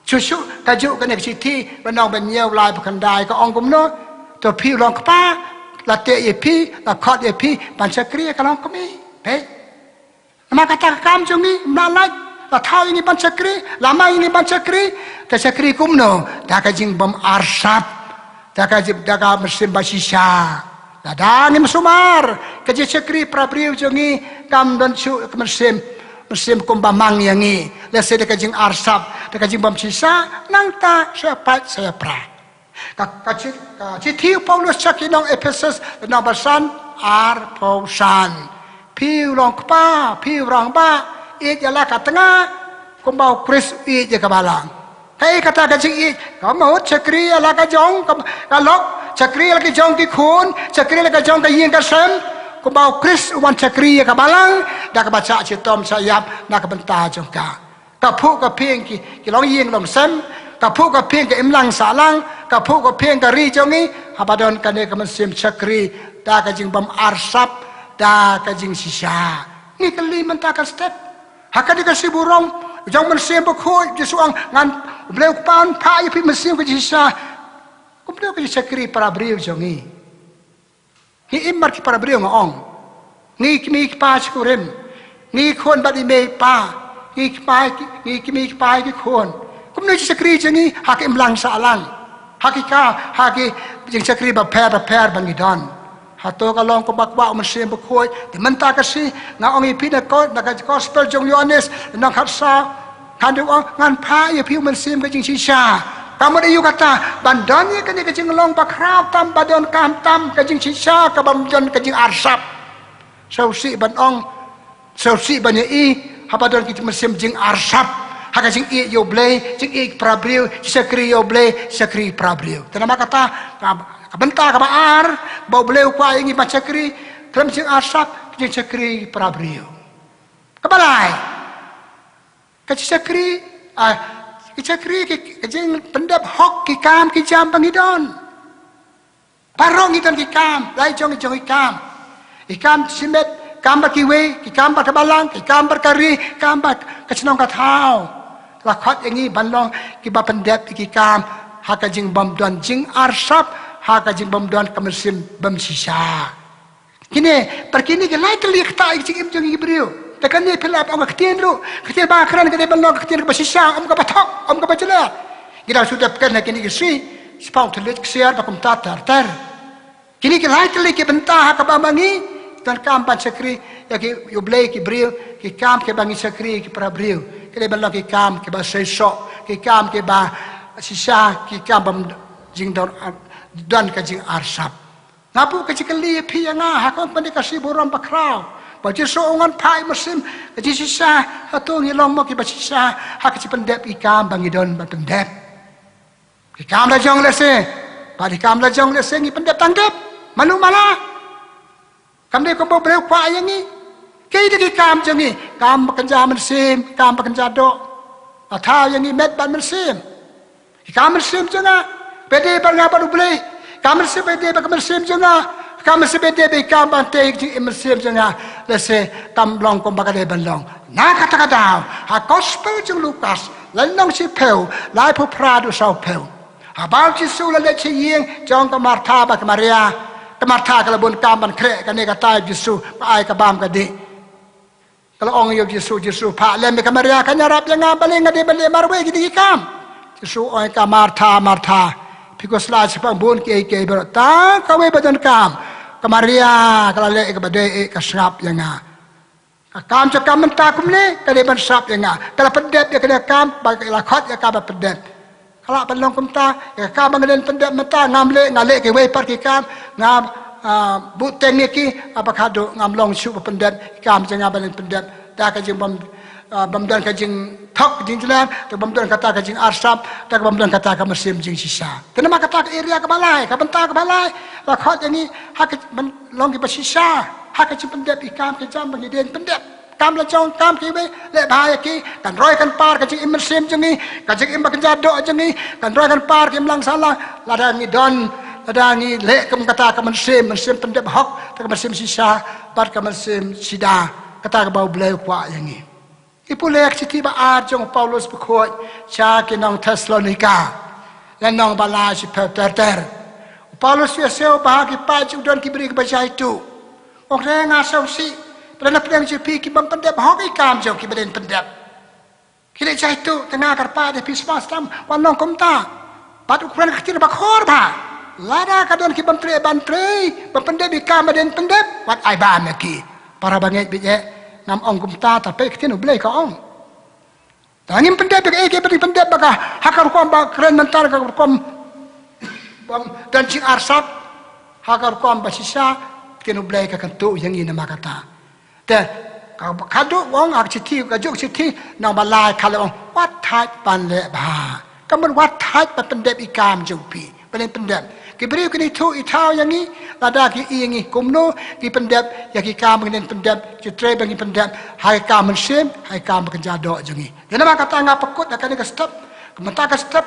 Shuh shuh kajuh kane ka shithi, lynnong ba hynñiew lai ba khyndai ka ong kumno. To phi u long kpa, la teh ïa phi, la khot ïa phi, ban shakri ïa ka longkmie. Peit. Namar kata ka kam jong ngi, ym lah lait, la thaw ïa ngi ban shakri, la mang ïa ngi ban shakri, te shakri kumno, da ka jingbym arsap, da ka jing, da ka mynsiem bashisha. Lada ngim sumar, ka jingshakri para briew jong ngi, kam don shuh ka mynsiem, mynsiem kumba mang ïa ngi, lehse da ka jingarsap, da ka jingbym shisha, nangta, sa ïa pait, sa ïa pra. Ka, ka shi, ka shithi u Paulus sha ki nong Ephesus, lynnong ba san, arphew san. Phi u long kpa, phi u rangbah, ïeit ïa la ka tnga, kumba u Khrist u ïeit ïa ka balang. Kaei kata ka jingïeit, ka mut shakri ïa la ka jong, ka, ka lok, shakri ïa la ka jong ki khun, shakri ïa la ka jong ka ïing ka sem, kumba u Khrist u wan shakri ïa ka balang, da kaba shah shitom shah ïap, na ka bynta jong ka. Ka phuh ka phieng ki, ki longïing longsem, ka phuh ka phieng ka imlang sahlang, ka phuh ka phieng ka ri jong ngi, haba don kane ka mynsiem shakri, da ka jingbym arsap, da ka jingshisha. Ngi kylli mynta ka step. Ha kane ka sngi burom, jong mynsiem bakhuid, Jisu ong ngan, U Blei u Kpa un phah ïa phi mynsiem ka jingshisha. Kumno ka jingshakri para briew jong ngi. Ngi im bad ki para briew nga ong. Ngi kmie ki kpa shi kurim. Ngi khun bad i mei i pa. Ngi kmie ki, ngi kmie ki kpa ki khun. Kumno jingshakri jong ngi ha ka imlang sahlang. Ha ki ka, ha ki jingshakri bapher bapher ba ngi don. Hato ka long kumba kwah u Mynsiem Bakhuid. Te mynta ka sngi nga ong ïa phi na ko, na ka gospel jong u Ïoannis, lynnong khatsaw. Kan dei u ong ngan phah ïa phi u mynsiem ka jingshisha. Ka mut aïu kata, ban don ïa kane ka jinglong bakhraw tam, ba donkam tam ka jingshisha, ka bym don ka jingarsap. Sngewsih ban ong, sngewsih ban ïohi, haba don ka mynsiem jingarsap. Ha ka jingïeit ïa u Blei, jingïeit para briew, jingshakri ïa u Blei, jingshakri para briew. Te namar kata, ka, ka bynta kaba ar, ba u Blei u kwah ïa ngi ban shakri, khlem jingarsap, jingshakri para briew. Kaba lai. Ka jingshakri, ah, ka jingshakri, ka, ka jingpyndep hok ki kam ki jam ba ngi don. Baroh ngi don ki kam, lai jong ngi jong ki kam. Ki kam shimet, kam bad kiwei, ki kam bad ka balang, ki kam bad ka ri, kam bad ka shnong ka thaw. La khot ïa ngi ban long kiba pyndep ïa ki kam ha ka jingbymdon jingarsap, ha ka jingbymdon ka mynsiem bymshisha. Kine, bad kine ki lai tylli ki ktah ïa ka jingim jong ngi ki briew. Te kane phi lah ban ong ka ktien ruh, ka ktien ba kren ka dei ban long ka ktien kaba shisha, ym kaba thok, ym kaba jylliew. Ngi dang shu dep kren ha kine ki shi, spah tylli ksiar bad kumta ter ter. Kine ki lai tylli ki bynta ha kaba ma ngi donkam ban shakri ïa ki, ïa U Blei ki briew, ki kam kiba ngi shakri ki para briew. Ki dei ban long ki kam kiba seisoh, ki kam kiba shisha, ki kam bym jingdon, don ka jingarsap. Nga buh ka jingkylli ïa phi ïa nga, ha ka ong ka Shi Burom Bakhraw, ba U Jisu u ong phah ïa u Mynsiem, ka jingshisha, hato ngi long mo kiba shisha ha ka jingpyndep ki kam ba ngi don ban pyndep? Ki kam la jong lehse, bad ki kam la jong lehse ngi pyndep tang dep, malu mala. Kam dei kumba U Blei u kwah ïa ngi. Kiei de ki kam jong ngi? Kam ba kynja mynsiem, kam ba kynja doh. Ba thaw ïa ngi met bad mynsiem. Ki kam mynsiem jong nga ba dei bad nga bad U Blei. Kam mynsiem ba dei bad ka mynsiem jong nga. Kam mynsiem ba dei bad ki kam ban tei jingim mynsiem jong nga. Lehse kam long kumba ka dei ban long. Na kata ka daw, ha Gospel jong u Lukas, lynnong shiphew, laiphew phra haduh sawphew. Haba u Jisu u la leit sha ïing jong ka Martha bad ka Maria, ka Martha ka la bun kam ban khreh kane kata ïa u Jisu, ba ai ka bam ka dih. Ka la ong ïa u Jisu, Jisu, phah lem ïa ka Maria, kan ïarap ïa nga, balei nga dei ban leh marwei kine ki kam? Jisu u ong ïa ka, Martha, Martha, phi khuslai shaphang bun kiei kiei baroh, tang kawei ba donkam. Ka Maria ka la leh ïa kaba dei, eh, ka sngap ïa nga. Ka kam jong ka mynta kumne ka dei ban sngap ïa nga. Ka la pyndep ïa kane ka kam ba ka la khot ïa ka ban pyndep. Ka lah ban long kumta, ïa ka kam ba nga dei ban pyndep mynta ngam leh, nga leh kiwei pat ki kam, nga, ah, buhteng ïa ki, ah, ba haduh ngam long shuh ba pyndep ki kam jong nga ba dei ban pyndep. Da ka jingbym, ah, bym don ka jingthok jingjynjar, da bym don kata ka jingarsap, da bym don kata ka mynsiem jingshisha. Te namar kata ka area kaba lai, ka bynta kaba lai, la khot ïa ngi ha ka ban long kiba shisha ha ka jingpyndep ki kam ki jam ba ngi dei ban pyndep. Kam la jong, kam kiwei, leh bha ïa ki, kan roi kan par ka jingim mynsiem jong ngi, ka jingim ba kynja doh jong ngi, kan roi kan par ka imlang sahlang, lada ngi don, lada ngi leh kum kata ka mynsiem, mynsiem pyndep hok, te ka mynsiem shisha bad ka mynsiem sida, kata kaba U Blei u kwah ïa ngi. Ngi pule ïa ka shithi ba ar jong u Paulus bakhuid sha ki nong Thessalonika. Lynnong ba lai, shiphew ter ter. U Paulus u ïohsngew ba ha ki paid jong u don ki briew kiba jaituh. Ong re nga sngewsih, pyrshah na pdeng jong phi ki bym pyndep hok ki kam jong ki ba dei ban pyndep. Ki leh jaituh, te nga kyrpad ïa phi sbah stam, wat long kumta. Bad u kren ka ktien ba khor bha. Lada ka don ki bym treh ban trei, bym pyndep ki kam ba dei ban pyndep, wat ai bam ïa ki. Para bangeit baieit, ngam ong kumta, tapi ka ktien U Blei ka ong. Tang ngim pyndep ïa kaei kaei ba dei ban pyndep, ba ka, ha ka rukom ba kren mynta, ka rukom bym don jingarsap, ha ka rukom ba shisha, ka ktien U Blei ka kyntu ïa ngi namar kata. Te ka, ka dei u ong ha ka shithi, ka juk shithi nong ba lai ka la ong, wat thait ban leh bha. Ka mut wat thait ban pyndep ki kam jong phi. Ban pyndep. Ki briew kin ithuh ithaw ïa ngi, lada ki ïohi ïa ngi kumno, ki pyndep ïa ki kam ba ngi dei ban pyndep, ki trei ba ngi pyndep, ha ki kam mynsiem, ha ki kam ba kynja doh jong ngi. Te namar kata nga pynkut ha kane ka step, ka mynta ka step,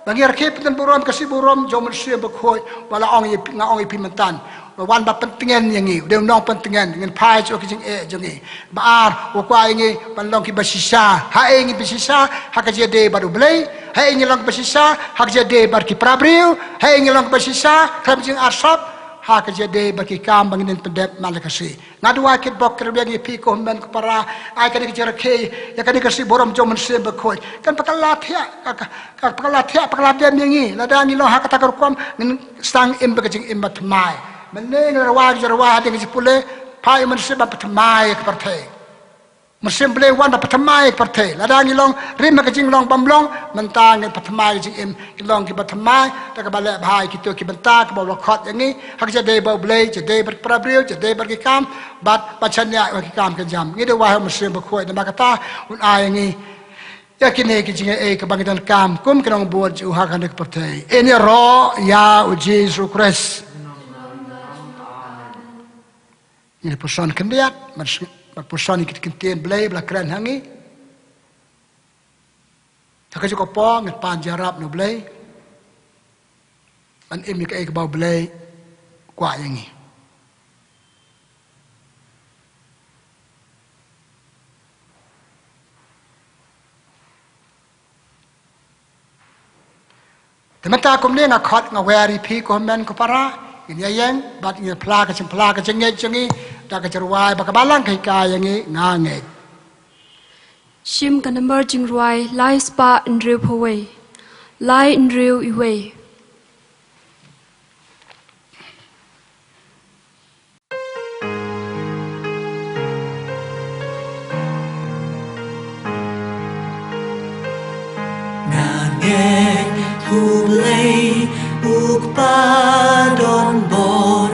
ba ngi rakhe pyndonkam burom ka Shi Burom jong u Mynsiem Bakhuid, ba la ong ïa phi, nga ong ïa phi mynta. Ba wan ban pyntngen ïa ngi, u dei u nongpyntngen, ngin phai sha ka jingeh jong ngi. Ba ar, u kwah ïa ngi ban long kiba shisha, haei ngin pynshisha ha ka jingïadei bad U Blei, haei ngin long kiba shisha ha ka jingïadei bad ki para briew, haei ngin long kiba shisha khlem jingarsap ha ka jingïadei bad ki kam ba ngin pyndep man la ka sngi. Nga duwai kitbok kitrwiang ïa phi ko hynmen ko para, ai kane ka jingrakhe ïa kane ka Shi Burom jong u Mynsiem Bakhuid. Kan ba ka la thiah, ka, ka, ka, ba ka la thiah, ba ka la dem ïa ngi, lada ngi long ha kata ka rukom, ngin sdang im bad ka jingim ba thymmai. Mynne ngi la rwai, ngi la rwai hadien ka jingpule, phah ïa u Mynsiem ban pynthymmai ïa ka pyrthei. Mynsiem Blei wan ban pynthymmai ïa ka pyrthei. Lada ngi long rim ha ka jinglong bymlong, mynta ngin pynthymmai ïa ka jingim, ngi long kiba thymmai, da kaba leh bha ïa kito ki bynta kiba u la khot ïa ngi, ha ka jingïadei bad U Blei, jingïadei bad ki para briew, jingïadei bad ki kam, bad ban shaniah ïa ki kam ki jam. Ngi duwai ha u Mynsiem Bakhuid namar kata un ai ïa ngi ïa kine ki jingaiei kiba ngi donkam kum ki nongbud jong u ha kane ka pyrthei. Yn ïaroh ïa u Jisu Khrist. Ngin ïa puson khyndiat, bad puson ïa ki ktien Blei ba la kren ha ngi. Ha kajuh ka por ngin pan jingïarap na U Blei ban im ïa kaei kaba U Blei u kwah ïa ngi. Te mynta kumne nga khot nga wer ïa phi ko hynmen ko para, ngin ïa ïeng bad ngin phla ka jingphla ka jingngeit jong ngi da ka jingrwai ba ka Balang ka hikai ïa ngi, Nga ngeit. Shim ka nambar jingrwai lai spah hynriewphew wei. Lai hynriew wei. Nga ngeit U Blei U Kpa don bor,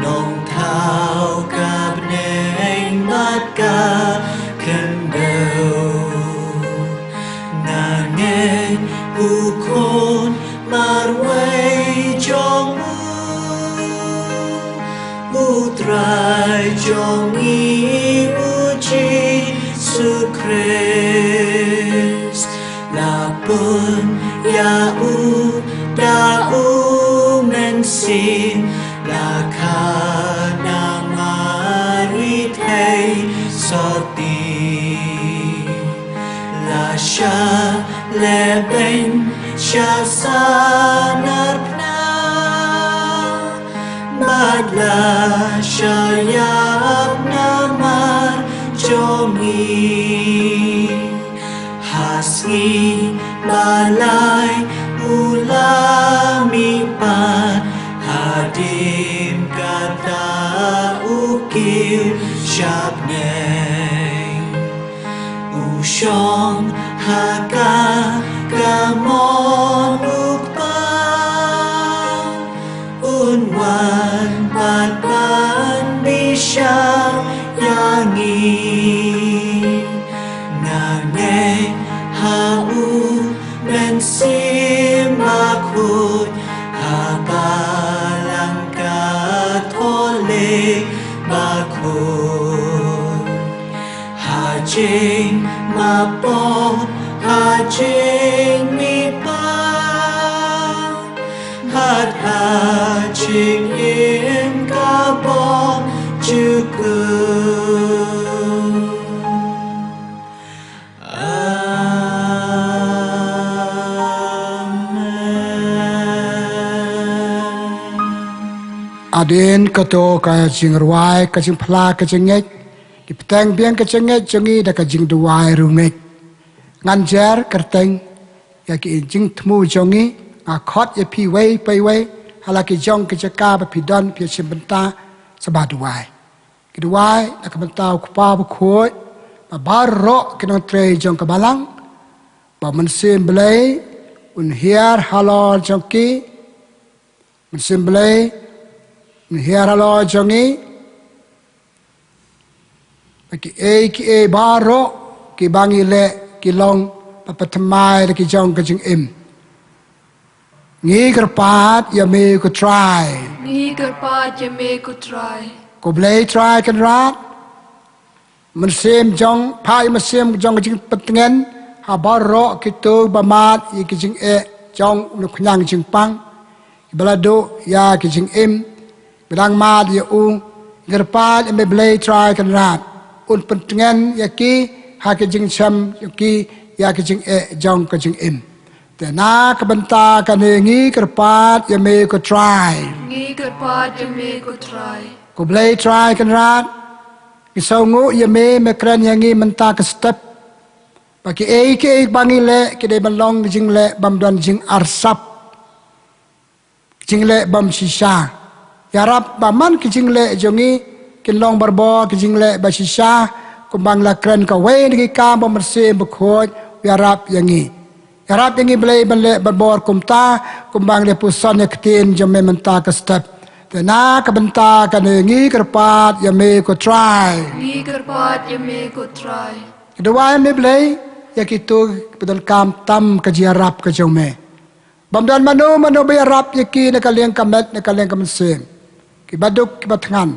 Nongthaw ka bneng bad ka khyndew. Nga ngeit U Khun marwei jong U, U Trai jong ngi U Jisu Khrist. La pynïaid U da U Mynsiem, la kha na Mari thei sorti. La shah lehbeiñ sha sanar phna, bad la shah ïap namar jong ngi. Ha sngi ba lai U la mihpat, hadien kata U kiew sha bneng. U shong ha ka kamon U Kpa, Un wan pat ban bishar ïa ngi. Nga ngeit ha U Mynsiem Bakhuid, ha Balang Katholik bakhuid, ha jingmap, ha jingmihpat, bad ha jingim ka bymjukut. Amen. Hadien kato ka jingrwai, ka jingphla ka jingngeit, ngi bteng biang ka jingngeit jong ngi da ka jingduwai riewngeit. Ngan jer kyrteng ïa ki jingthmu jong ngi, nga khot ïa phi wei pa wei ha la ki jong ki jaka ba phi don, phi ïashim bynta sha ba duwai. Ki duwai na ka bynta U Kpa Bakhuid, ba baroh ki nongtrei jong ka Balang, ba U Mynsiem Blei un hiar halor jong ki, Mynsiem Blei un hiar halor jong ngi, ba kiei kiei baroh kiba ngi leh ki long ba pynthymmai da ki jong ka jingim. Ngi kyrpad ïa me ko Trai. Ngi kyrpad ïa me ko Trai. Ko Blei Trai Kynrad, Mynsiem jong, phah ïa u Mynsiem jong ka jingpyntngen ha baroh kito ba mad ïa ki jingeh jong u nongkñia jingpang, kiba la duh ïa ki jingim, ba dang mad ïa u. Ngi kyrpad ïa me Blei Trai Kynrad, un pyntngen ïa ki ha ki jingshem jong ki ïa ki jingeh jong ka jingim. Te na ka bynta kane ngi kyrpad ïa me ko Trai. Ngi kyrpad ïa me ko Trai. Ko Blei Trai Kynrad, ngi sngewnguh ïa me, me kren ïa ngi mynta ka step, ba kiei kiei ba ngi leh ki dei ban long ki jingleh bym don jingarsap, ki jingleh bym shisha. Ïarap ba man ki jingleh jong ngi kin long barabor ki jingleh ba shisha, kumba ngi la kren kawei na ki kam ba u Mynsiem Bakhuid u ïarap ïa ngi. Ïarap ïa ngi Blei ban leh barabor kumta, kumba ngi la puson ïa ka ktien jong me mynta ka step. Te na ka bynta kane ngi kyrpad ïa me ko Trai. Ngi kyrpad ïa me ko Trai. Ngi duwai me Blei ïa kito kiba donkam tam ka jingïarap ka jong me. Bym don mano mano ba ïarap ïa ki na ka liang ka met, na ka liang ka mynsiem. Kiba duk kiba thngan,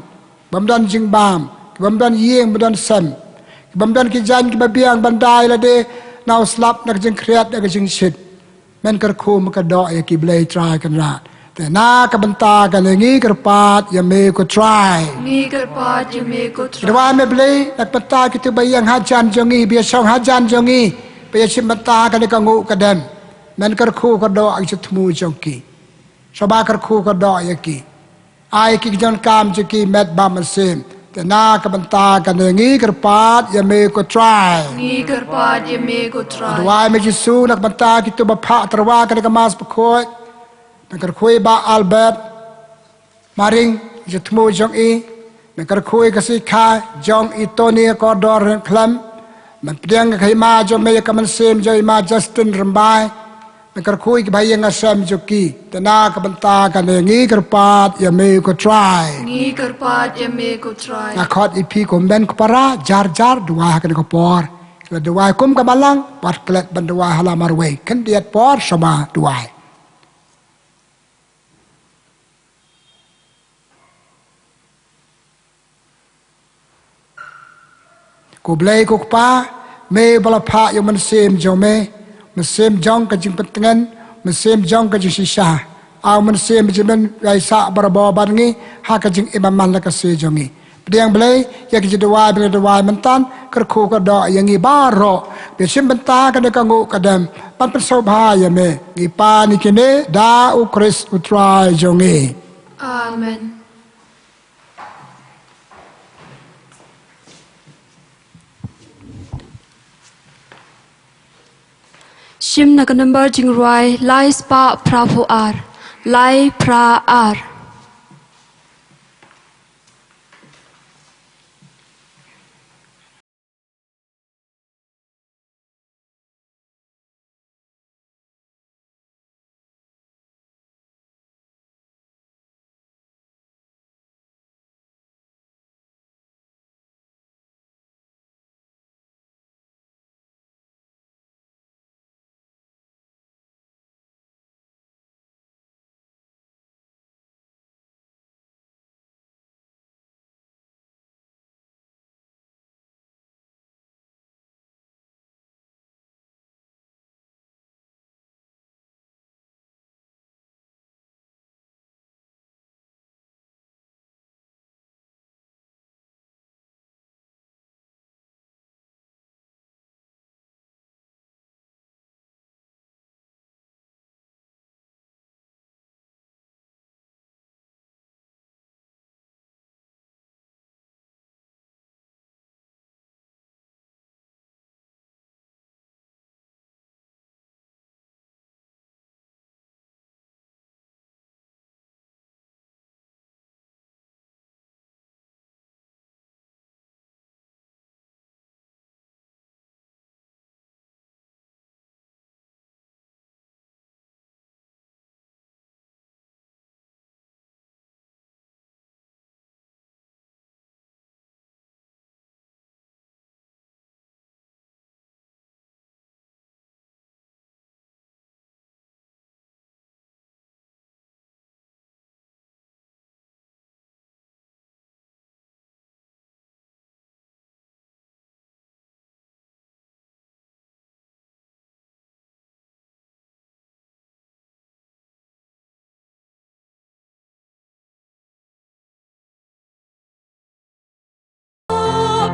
bym don jingbam, ki bym don ïing, bym don sem, ki bym don ki jaiñ kiba biang ban da ïa lade na u slap, na ka jingkhriat, na ka jingshit. Men kyrkhu, men kyrdoh ïa ki Blei Trai Kynrad. Te na ka bynta kane ngi kyrpad ïa me ko Trai. Ngi kyrpad ïa me ko Trai. Ngi duwai me Blei na ka bynta kito ba ïeng hajan jong ngi, ba ïashong hajan jong ngi, ba ïashim bynta kane ka nguh ka dem. Men kyrkhu kyrdoh ïa ki jingthmu jong ki. Sngewbha kyrkhu kyrdoh ïa ki. Ai ki jong kam jong ki met bad mynsiem. Te na ka bynta kane ngi kyrpad ïa me ko Trai. Ngi kyrpad ïa me ko Trai. Duwai me Jisu na ka bynta kito ba phah tyrwa kane ka Mass Bakhuid. Men kyrkhu ïa i Bah Albert Maring, jingthmu jong i. Men kyrkhu ïa ka sngi kha jong i Tony Kordor Khlem. Men pdiang ka hima jong me ïa ka mynsiem jong i Ma Justin Rymbai. Men kyrkhu ïa ki bahaïing hasem jong ki. Te na ka bynta kane ngi kyrpad ïa me ko Trai. Ngi kyrpad ïa me ko Trai. Nga khot ïa phi ko hynmen ko para, jar jar duwai ha kane ka por. Klet duwai kum ka balang, bad klet ban duwai ha la marwei. Khyndiat por sngewbha duwai. Ko Blei ko Kpa, me ba la phah ïa u mynsiem jong me, mynsiem jong ka jingpyntngen, mynsiem jong ka jingshisha. Ai u mynsiem jong me un ïaisah barabor bad ngi, ha ka jingim man la ka sngi jong ngi. Pdiang Blei ïa ki jingduwai ba ngi la duwai mynta, kyrkhu kyrdoh ïa ngi baroh ba shim bynta kane ka nguh ka dem ban pynsngewbha ïa me. Ngi pan ïa kine da U Khrist U Trai jong ngi. Amen. Shim na ka nombar jingrwai lai spah phra phew ar, lai phra ar.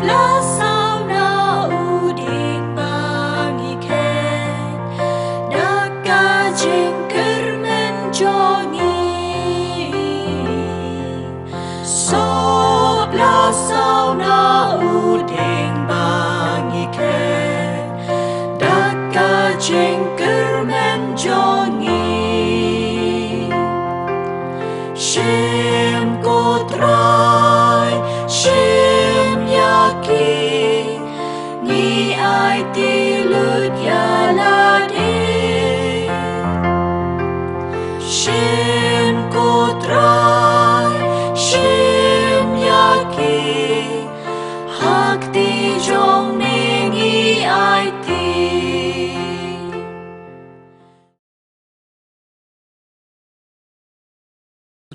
Blasau na u dieng ba ngi khet da ka jingkyrmen jong ngi. Sop la saw na u dieng ba ngi khet da ka jingkyrmen jong ngi. Shim ko Trai, shim ïa ki, ngi aiti lut ïa lade. Shim ko Trai, shim ïa ki, ha kti jong me ngi aiti.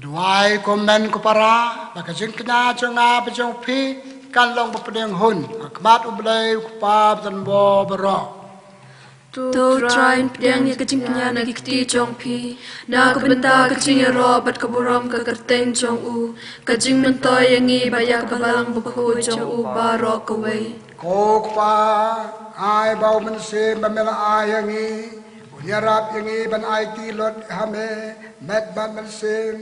Duwai kumne ko para, ba ka jingkñia jong nga bad jong phi kan long ba pdeng hun ha khmat U Blei U Kpa bad U Nongpynim baroh. To Trai, pdiang ïa ka jingkñia na ki kti jong phi, na ka bynta ka jingïaroh bad ka burom ka kyrteng jong u, ka jingmyntoi ïa ngi bad ïa ka Balang Bakhuid jong u baroh kawei. Ko Kpa, ai ba u Mynsiem ba me la ai ïa ngi u Ïarap ïa ngi ban aiti lut ha me met bad mynsiem,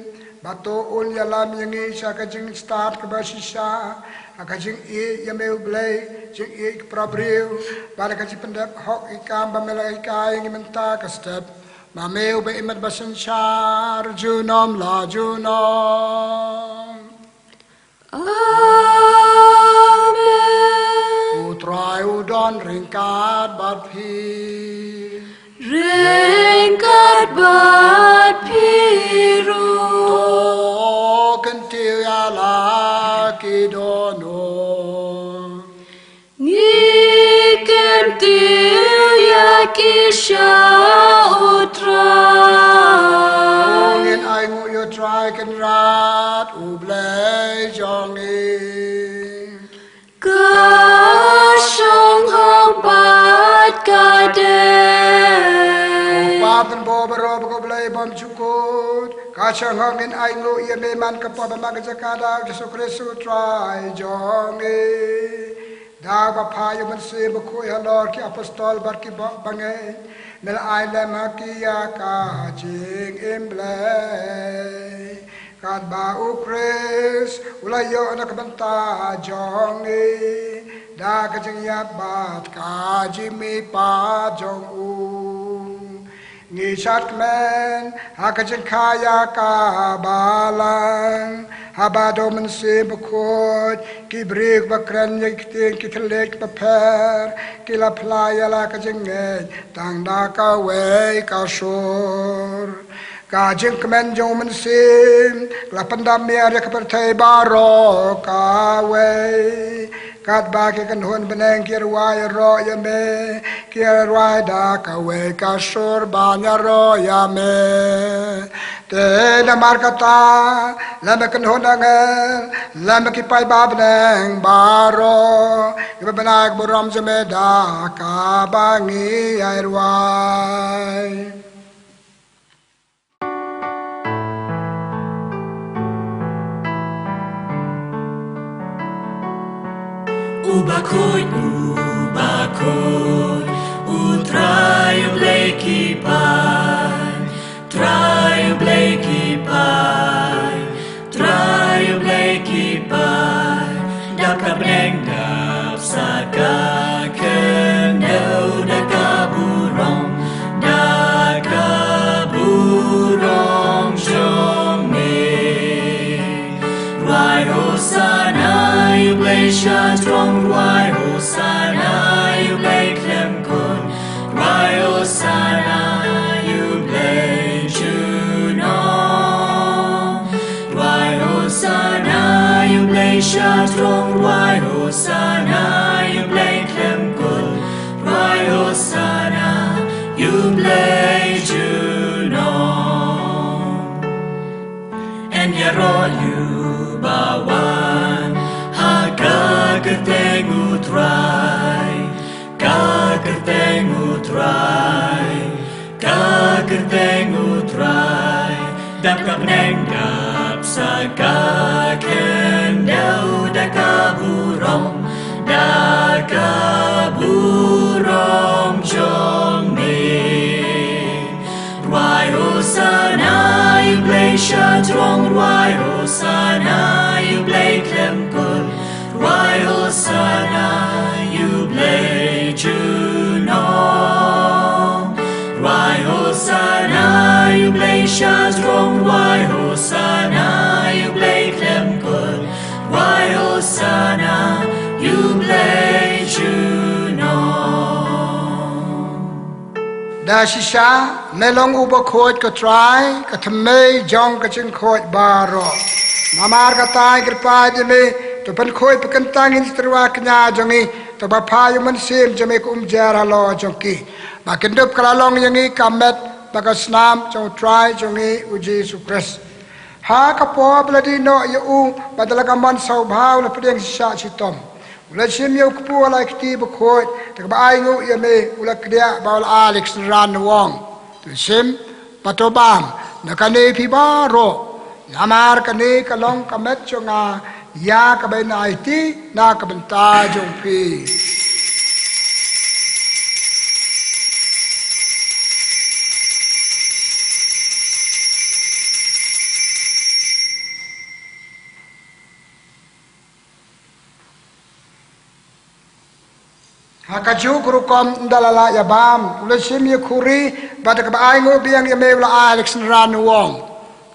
bad to un ïalam ïa ngi sha ka jingstad kaba shisha ha ka jingïeit ïa me U Blei, jingïeit para briew, bad ka jingpyndep hok ïa ka kam ba me la hikai ïa ngi mynta ka step. Ma me uba im bad ba synshar junom la junom. Amen. U Trai u don ryngkat bad phi. Ryngkat bad phi ruh. To kyntiew ïa la ki dohnud. Ngi kyntiew ïa ki sha U Trai. Ngin ainguh ïa U Trai Kynrad, U Blei jong ngi. Ka shong hok bad ka dei. Ko Pa Trai baroh, ko Blei bymjukut, ka shong hok ngin ainguh ïa me man ka por bad man ka jaka da U Jisu Khrist U Trai jong ngi. Da kaba phah ïa U Mynsiem Bakhuid halor ki apostol bad ki bangeit, me la ai lem ha ki ïa ka jingim Blei. Katba U Khrist u la ïoh na ka bynta jong ngi da ka jingïap bad ka jingmihpat jong u, ngi shad kmen ha ka jingkha ïa ka balang, haba da U Mynsiem Bakhuid ki briew kiba kren ïa ki ktien ki thylliej kiba pher, ki la phla ïa la ka jingngeit tang da kawei ka sur. Ka jingkmen jong U Mynsiem ka la pyndap miar ïa ka pyrthei baroh kawei. Katba ki kynhun bneng ki rwai ïaroh ïa me, ki rwai da kawei ka sur ban ïaroh ïa me. Te namar kata, lem bad ki kynhun angel, lem bad ki paidbah bneng baroh, ngi pynbna ïa ka burom jong me da kaba ngi ïa rwai. U bakhuid, u bakhuid, U Trai U Blei ki paid, Trai U Blei ki paid, Trai U Blei ki paid, dap ka bneng dap sa ka khyndew da ka burom, da ka burom jong me. Rwai Hosana ïa U Blei sha jrong, rwai Hosana ïa U Blei khlem kut, rwai Hosana ïa U Blei junom. Rwai Hosana ïa U Blei sha jrong, rwai Hosana ïa U Blei khlem kut, rwai Hosana ïa U Blei junom. Yn ïaroh ïa uba wan ha ka kyrteng U Trai, ka kyrteng U Trai, ka kyrteng U Trai. Dap ka bneng dap sa ka khyndew da ka burom, da ka burom jong me. Rwai Hosana ïa U Blei sha jrong, rwai Hosana ïa U Blei khlem kut, rwai Hosana ïa U Blei junom. Rwai Hosana ïa U Blei sha jrong, rwai Hosana ïa U Blei khlem kut, rwai Hosana ïa U Blei junom. Da shisha, me long u bakhuid ko Trai, ka thymmei jong ka jingkhuid baroh. Namar kata ngi kyrpad ïa me, to pynkhuid pynkyntang ïa ki tyrwa kñia jong ngi, to ba phah ïa U Mynsiem jong me ka umjer halor jong ki, ba kin dup ka la long ïa ngi ka met bad ka snam jong U Trai jong ngi U Jisu Khrist. Ha ka por ba la die noh ïa u bad da la ka mon sawbha u la pdiang shitom. U la shim ïa u kpu ha la ki kti bakhuid, te kaba ainguh ïa me u la kdiah bad u la ai ïa ki synran nongwong. To shim bad to bam na kane phi baroh, namar kane ka long ka met jong nga, ïa kaba ngan aiti na ka bynta jong phi. Ha kajuh ka rukom ynda la lah ïa bam, u la shim ïa ka khuri, bad da kaba ainguh biang ïa me u la ai ïa ka synran u ong: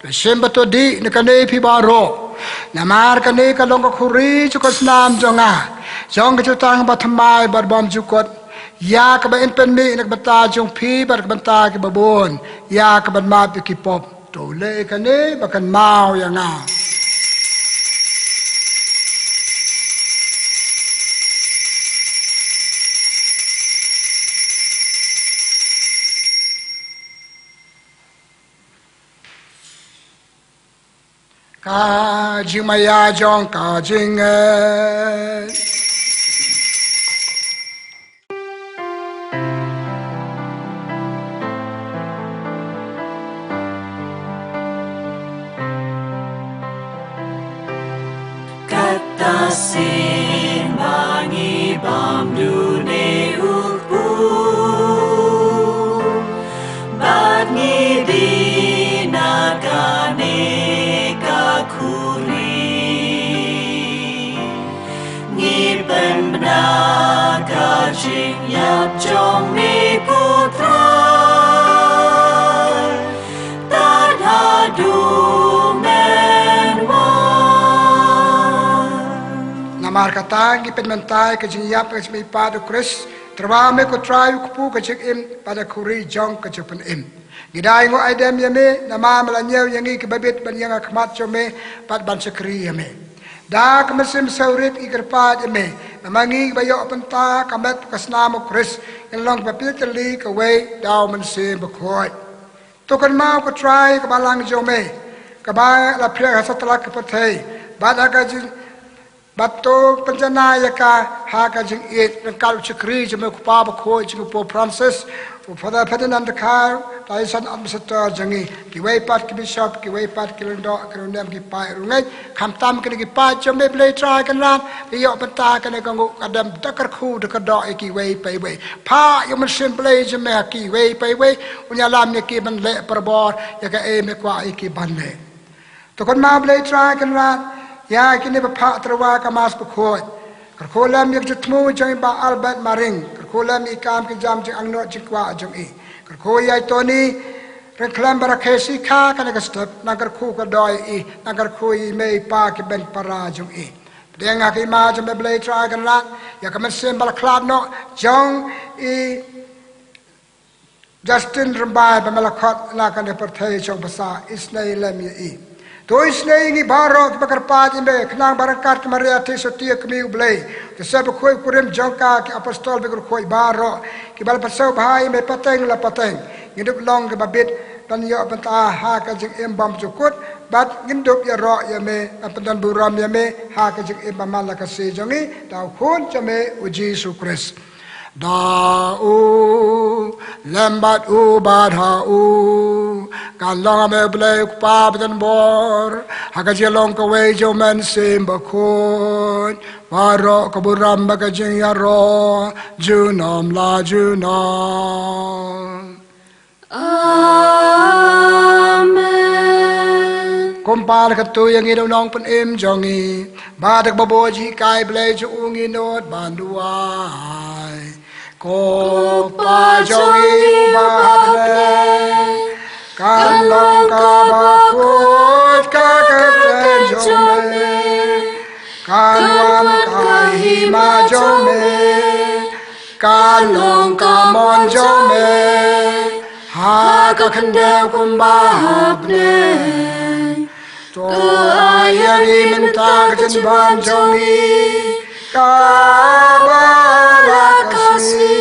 To shim bad to dih na kane phi baroh. Namar kane ka long ka khuri jong ka snam jong nga, jong ka jutang bathymmai bad bymjukut, ïa kaba yn pynmih na ka bynta jong phi bad na ka bynta kiba bun ïa ka ban map ïa ki pop. To leh kane ba kynmaw ïa nga. Ka jingmaïa jong ka jingngeit. Kata sien ba ngi bam dune u kpu, bad ngi dih na kane ka khuri. Ngi pynbna ka jingïap jong me ko Trai, tad haduh men wan. Namar kata ngi pynmynta ïa ka jingïap ka jingmihpat u Khrist. Tyrwa me ko Trai u kpu ka jingim bad ka khuri jong ka jingpynim. Ngi dei ngi ainguh ïa me namar me la ñiew ïa ngi kiba bit ban ïeng ha khmat jong me bad ban shakri ïa me. Da ka mynsiem sawrit ngi kyrpad ïa me, namar ngi kiba ïoh bynta ka met ka snam u Khrist, ngin long kiba pynïatylli kawei da u Mynsiem Bakhuid. To kynmaw ko Trai ka balang jong me, kaba la phiah ha satlak ka pyrthei, bad ha ka jing bad to pynjanai ïa ka ha ka jingïeit ryngkat u shakri jong me u Kpa Bakhuid jong u Pope Francis, u Father Ferdinand Dkhar, Diocesan Administrator jong ngi, kiwei pat ki bishop, kiwei pat ki lyngdoh, ki riewnem, ki paid riewngeit, khamtam kine ki paid jong me Blei Trai Kynrad, ba ïoh bynta kane ka nguh ka dem da kyrkhu da kyrdoh ïa kiwei pa iwei. Phah ïa u Mynsiem Blei jong me ha kiwei pa iwei, un ïalam ïa ki ban leh barabor ïa kaei me kwah ïa ki ban leh. To kynmaw Blei Trai Kynrad ïa kine ba phah tyrwa ka Mass Bakhuid. Kyrkhu lem ïa ka jingthmu jong i Bah Albert Maring, kyrkhu lem ïa i kam ki jam jingangnud jingkwah jong i. Kyrkhu ïa i Tony Ryngkhlem ba rakhe shi kha kane ka step, nang kyrkhu kyrdoh ïa i, nang kyrkhu ïa i mei i pa ki beiñ para jong i. Pdiang ha ka hima jong me Blei Trai Kynrad ïa ka mynsiem ba la khlad noh jong i Justin Rymbai ba me la khot na kane ka pyrthei shong basa, isynei lem ïa i. To isynei ïa ngi baroh kiba kyrpad ïa me, khnang ba ryngkat ki Maria Theisotti, kmie u Blei, u Joseph Bakhuid u kurim jong ka, ki apostol bakhuid baroh kiba la pynshong bha ïa me pateng la pateng, ngin dup long kiba bit ban ïoh bynta ha ka jingim bymjukut, bad ngin dup ïaroh ïa me, ban pyndonburom ïa me ha ka jingim ba man la ka sngi jong ngi, da u Khun jong me u Jisu Khrist. Da u, lem bad u, bad ha u, kan long ha me Blei u Kpa badonbor, ha ka jinglong kawei jong u Mynsiem Bakhuid, baroh ka burom bad ka jingïaroh junom la junom. Amen. Kumba la kyntu ïa ngi da u Nongpynim jong ngi, bad da kaba bun jinghikai Blei jong u ngin nud ban duwai. Ko Pa jong ngi uba ha bneng, kan long kaba khuid ka kyrteng jong me, kan wan ka hima jong me, kan long ka mon jong me ha ka khyndew kumba ha bneng. To ai ïa ngi mynta ka jingbam jong ngi kaba la ka sngi,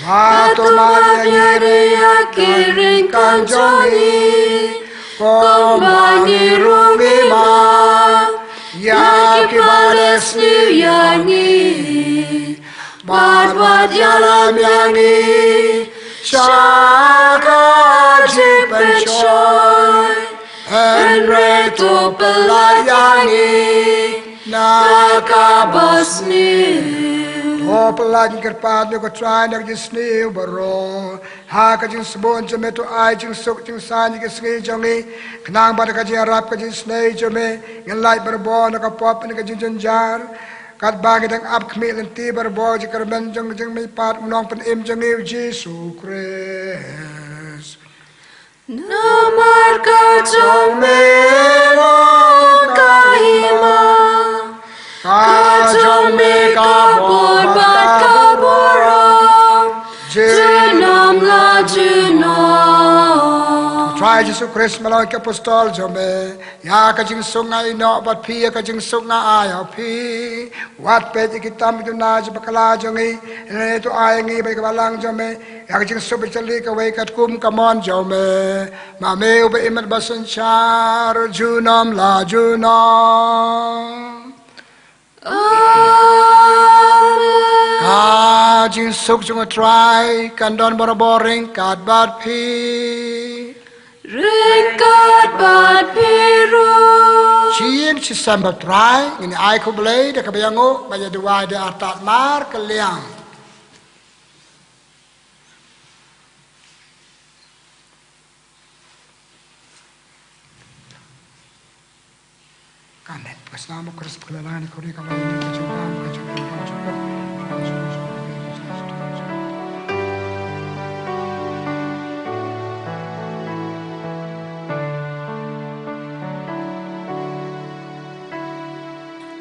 bad to man ïa ngi ruh ïa ki ryngkat jong ngi, kumba ngi ruh ngi man ïa kiba la sniew ïa ngi. Bad wat ïalam ïa ngi sha ka jingpynshoi, hynrei to pyllait ïa ngi na ka basniew. To pyllait, ngi kyrpad, na ka jingsniew baroh, ha ka jingsbun jong me. To ai jingsuk jingsaiñ ïa ki sngi jong ngi, khnang ba da ka jingïarap ka jingisynei jong me, ngin lait barabor na ka pop, na ka jingjynjar, Katba ngi dang ap khmih lynti barabor jingkyrmen jong ka jingmihpat u Nongpynim jong ngi u Jisu Khrist. Namar ka jong me long ka hima, ka jong me ka bor bad ka burom, junom la junom. Trai Jisu Khrist, me long ka apostol jong me. Ïa ka jingsuk nga ïehnoh bad phi, ïa ka jingsuk nga ai ïa phi. Wat peit ïa ki tam ki duna jong ka bakla jong ngi, hynrei to ai ïa ngi bad ka balang jong me ïa ka jingsuk ba jylliew kawei katkum ka mon jong me. Ma me uba im bad ba synshar junom la junom. Amen. Ka jingsuk jong U Trai kan don barabor ryngkat bad phi. Ryngkat bad phi ruh. Shisien shisien bad U Trai, ngin ai khublei da kaba ïanguh, ba ïa duwai da artat markylliang. Ka met ka snam U Khrist, ka la lani ka ri ka la ni ka jong ka, ka jong ka, ka jong ka.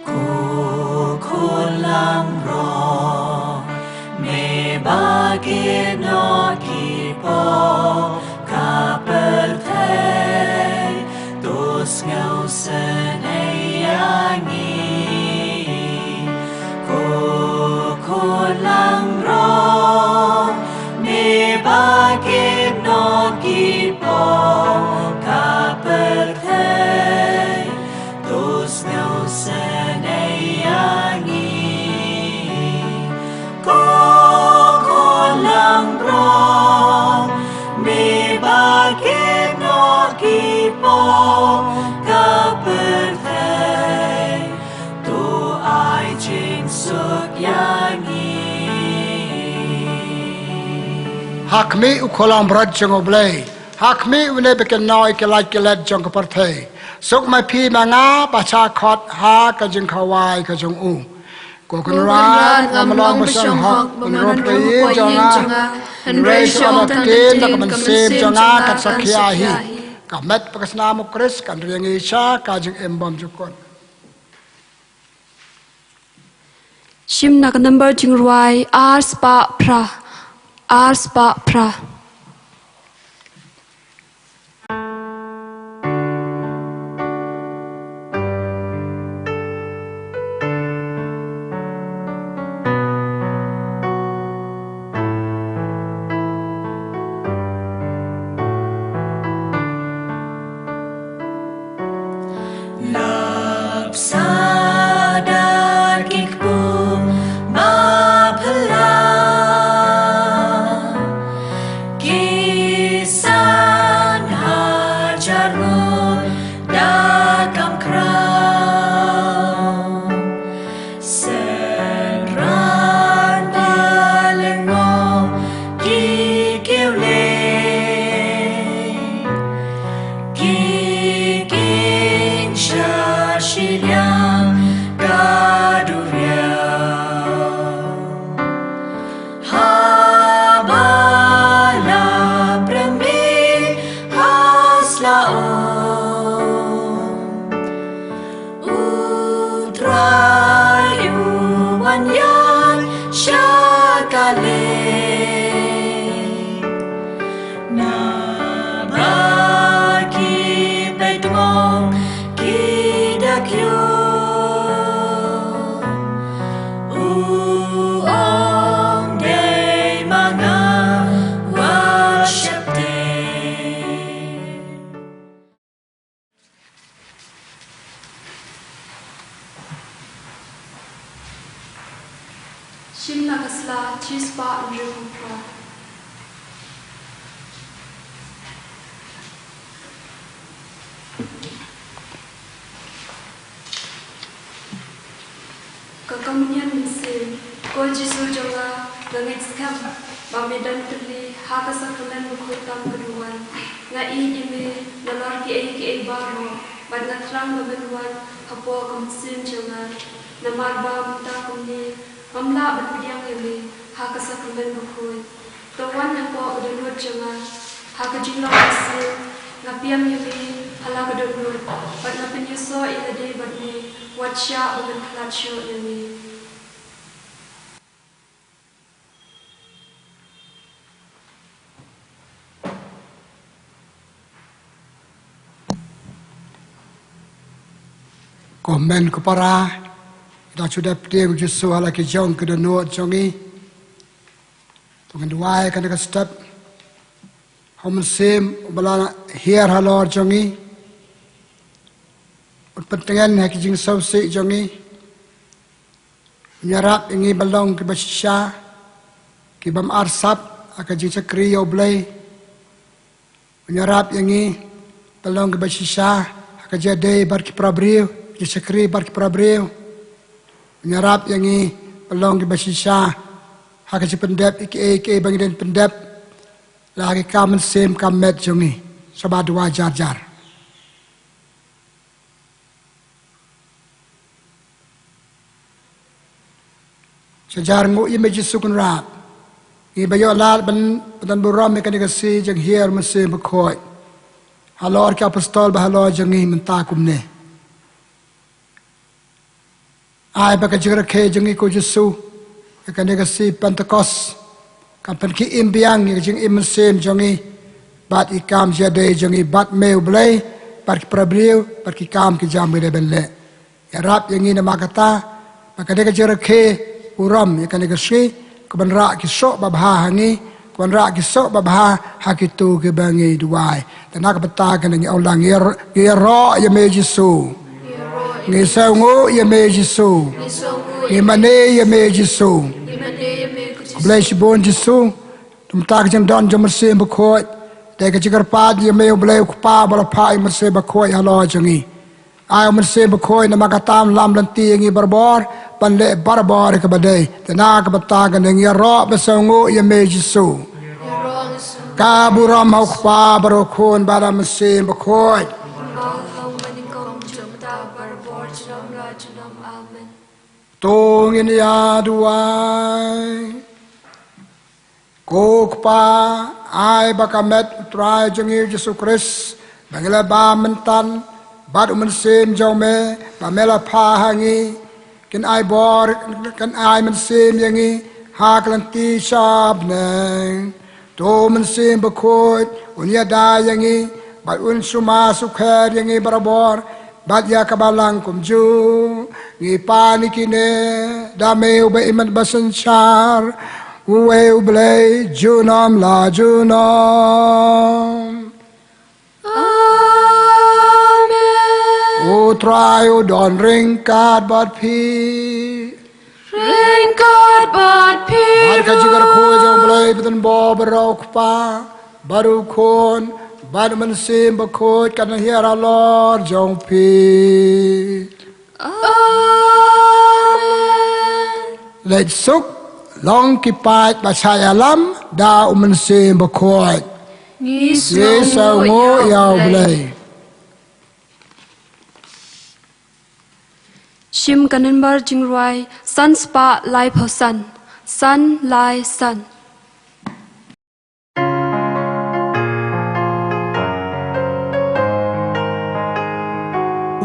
Ko khun langbrot, me ba kit noh ki pop ka pyrthei, to sngewsynei ïa ngi. Ko khun langbrot, me ba kit noh ki pop ka pyrthei, to sngewsynei ïa ngi. Ko khun langbrot, me ba kit noh ki pop ka pyrthei, to ai jingsuk ïa ngi. Ha khmih u khun langbrot jong U Blei. Ha khmih une ba kynnoh ïa ki lait ki let jong ka pyrthei. Suk ma phi ma nga ba sha khot ha ka jingkhawai ka jong u. Ko Kynrad, ngam long ba shong hok ban wan rung hapoh ïing jong nga, hynrei shu ong tang ka ktien da ka mynsiem jong nga kan sa khia hi. Ka met bad ka snam U Khrist kan ri ïa ngi sha ka jingim bymjukut. Shim na ka number jingrwai ar spah phra, ar spah phra. Lap sa da ki kpu ba phylla, ki san hajar ngut da kam khraw. Synran ba lyngngoh ki kiew lei, ki king sha shiliang ka duriaw. Haba la prem beiñ ha sla um, U Trai u wan ïaid sha ka lei. Naba ki peit mo ki da kiew, u ong dei ma nga, wat sheptieng. Shim na ka sla shispah hynriewphew phra. Ka Komunion Mynsiem. Ko Jisu jong nga, nga ngeit skhem ba me don tylli ha ka sakrament bakhuid tam ka duwan. Nga ïeit ïa me nalor kiei kiei baroh, bad nga thrang ba men wan hapoh ka mynsiem jong nga. Namar ba mynta kumne ngam lah ban pdiang ïa me ha ka sakramen bakhuid. To wan hapoh ka dohnud jong nga ha ka jinglong mynsiem. Nga pdiang ïa me ha la ka dohnud bad nga pynïasoh ïa lade bad me. Wat shah ban pyllait shuh ïa me. Ko hynmen ko para, ngi dang shu dep pdiang ïa u Jisu ha la ki jong ki dohnud jong ngi. To ngin duwai kane ka step. Ko Mynsiem uba la hiar halor jong ngi, un pyntngen ha ki jingsngewsih jong ngi. Ïarap ïa ngi ban long kiba shisha, ki bym arsap ha ka jingshakri ïa U Blei. Ïarap ïa ngi ban long kiba shisha ha ka jingïadei bad ki para briew, jingshakri bad ki para briew. Ïarap ïa ngi ban long kiba shisha ha ka jingpyndep ïa kiei kiei ba ngi dei ban pyndep, la ha ki kam mynsiem kam met jong ngi. Sngewbha duwai jar jar. Sha jar nguh ïa me Jisu Kynrad. Ngi ba ïoh lad ban, ban don burom ïa kane ka sngi jinghiar Mynsiem Bakhuid halor ki apostol bad halor jong ngi mynta kumne. Ai ba ka jingrakhe jong ngi ko Jisu, ïa kane ka sngi Pentekost, kan pynkhie im biang ïa ka jingim mynsiem jong ngi bad ïa ka kam jingïadei jong ngi bad me U Blei, bad ki para briew, bad ki kam ki jam ba ngi dei ban leh. Ïarap ïa ngi namar kata, ba ka dei ka jingrakhe, burom ïa kane ka sngi, ka wanrah ki soh babha ha ngi, ka wanrah ki soh babha ha kito kiba ngi duwai. Te na ka bynta kane ngi ong lang, ngi ïar-, ngi ïaroh ïa me Jisu. Ngi sngewnguh ïa me Jisu. Ngi mane ïa me Jisu. Khublei shibun Jisu. Namar ka jingdon jong U Mynsiem Bakhuid. Dei ka jingkyrpad ïa me U Blei U Kpa ba la phah ïa U Mynsiem Bakhuid halor jong ngi. Ai U Mynsiem Bakhuid namar kata un lam lynti ïa ngi barabor, ban leh barabor ïa kaba dei. Te na ka bynta kane ngi ïaroh bad sngewnguh ïa me Jisu. Ka burom ha U Kpa bad ha U Khun bad ha U Mynsiem Bakhuid. To ngin ïa duwai. Ko Kpa, ai ba ka met U Trai jong ngi U Jisu Khrist ba ngi la bam mynta, bad U Mynsiem jong me ba me la phah ha ngi, kin ai bor, kin ai mynsiem ïa ngi ha ka lynti sha bneng. To U Mynsiem Bakhuid un ïada ïa ngi bad un sumar sukher ïa ngi barabor, bad ïa ka balang kumjuh ngi pan ïa kine da me uba im bad ba synshar, uwei U Blei junom la junom. Amen. U Trai u don ryngkat bad phi. Ryngkat bad phi. Bad ka jingkyrkhu jong U Blei ba don bor baroh, U Kpa bad U Khun bad U Mynsiem Bakhuid, kan hiar halor jong phi. Amen. Leit suk, long ki paid ba shah ïalam da U Mynsiem Bakhuid. Ngi sngewnguh ïa U Blei. Shim ka nambar jingrwai san spah laiphew san, san lai san.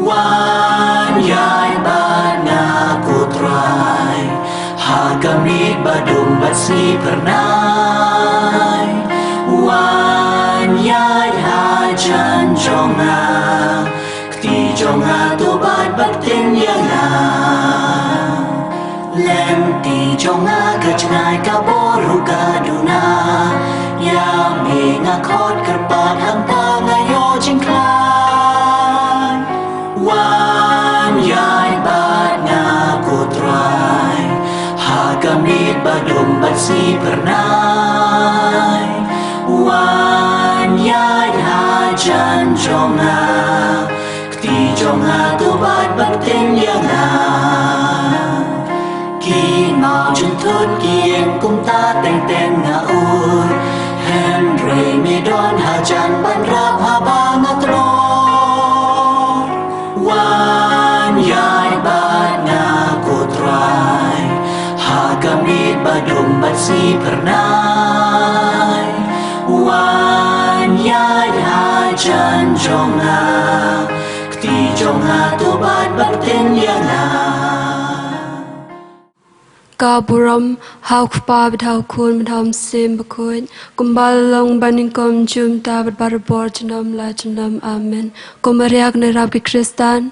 Wan ïaid bad nga ko Trai, ha ka miet ba dum bad sngi phyrnai. Wan ïaid hajan jong nga, kti jong nga to bat ba ktien ïa nga. Lynti jong nga ka jngai ka bor ruh ka duna. Ïa me nga khot kyrpad hangta nga ïoh jingkhlaiñ. Wan ïaid bad nga ko Trai, ha ka miet ba dum bad sngi phyrnai. Wan ïaid hajan jong nga, kti jong nga to bat ba ktien ïa nga. Ki mawjynthut ki ïeng kumta teng teng nga ur, hynrei me don hajan ban rap haba nga khlor. Wan ïaid bad nga ko Sipyrnai, wan ïaid hajan jong nga, kti jong nga to bat bad ktien ïa nga. Ka burom ha u Kpa bad ha u Khun bad ha u Mynsiem Bakhuid, kumba la long banyngkong, mynta bad barabor, junom la junom. Amen. Ko Maria kane rap ki Khristan,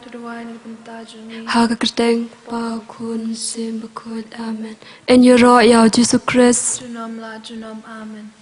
ha ka kyrteng Kpa, Khun, Mynsiem Bakhuid. Amen. Yn ïaroh ïa u Jisu Khrist. Junom la junom. Amen.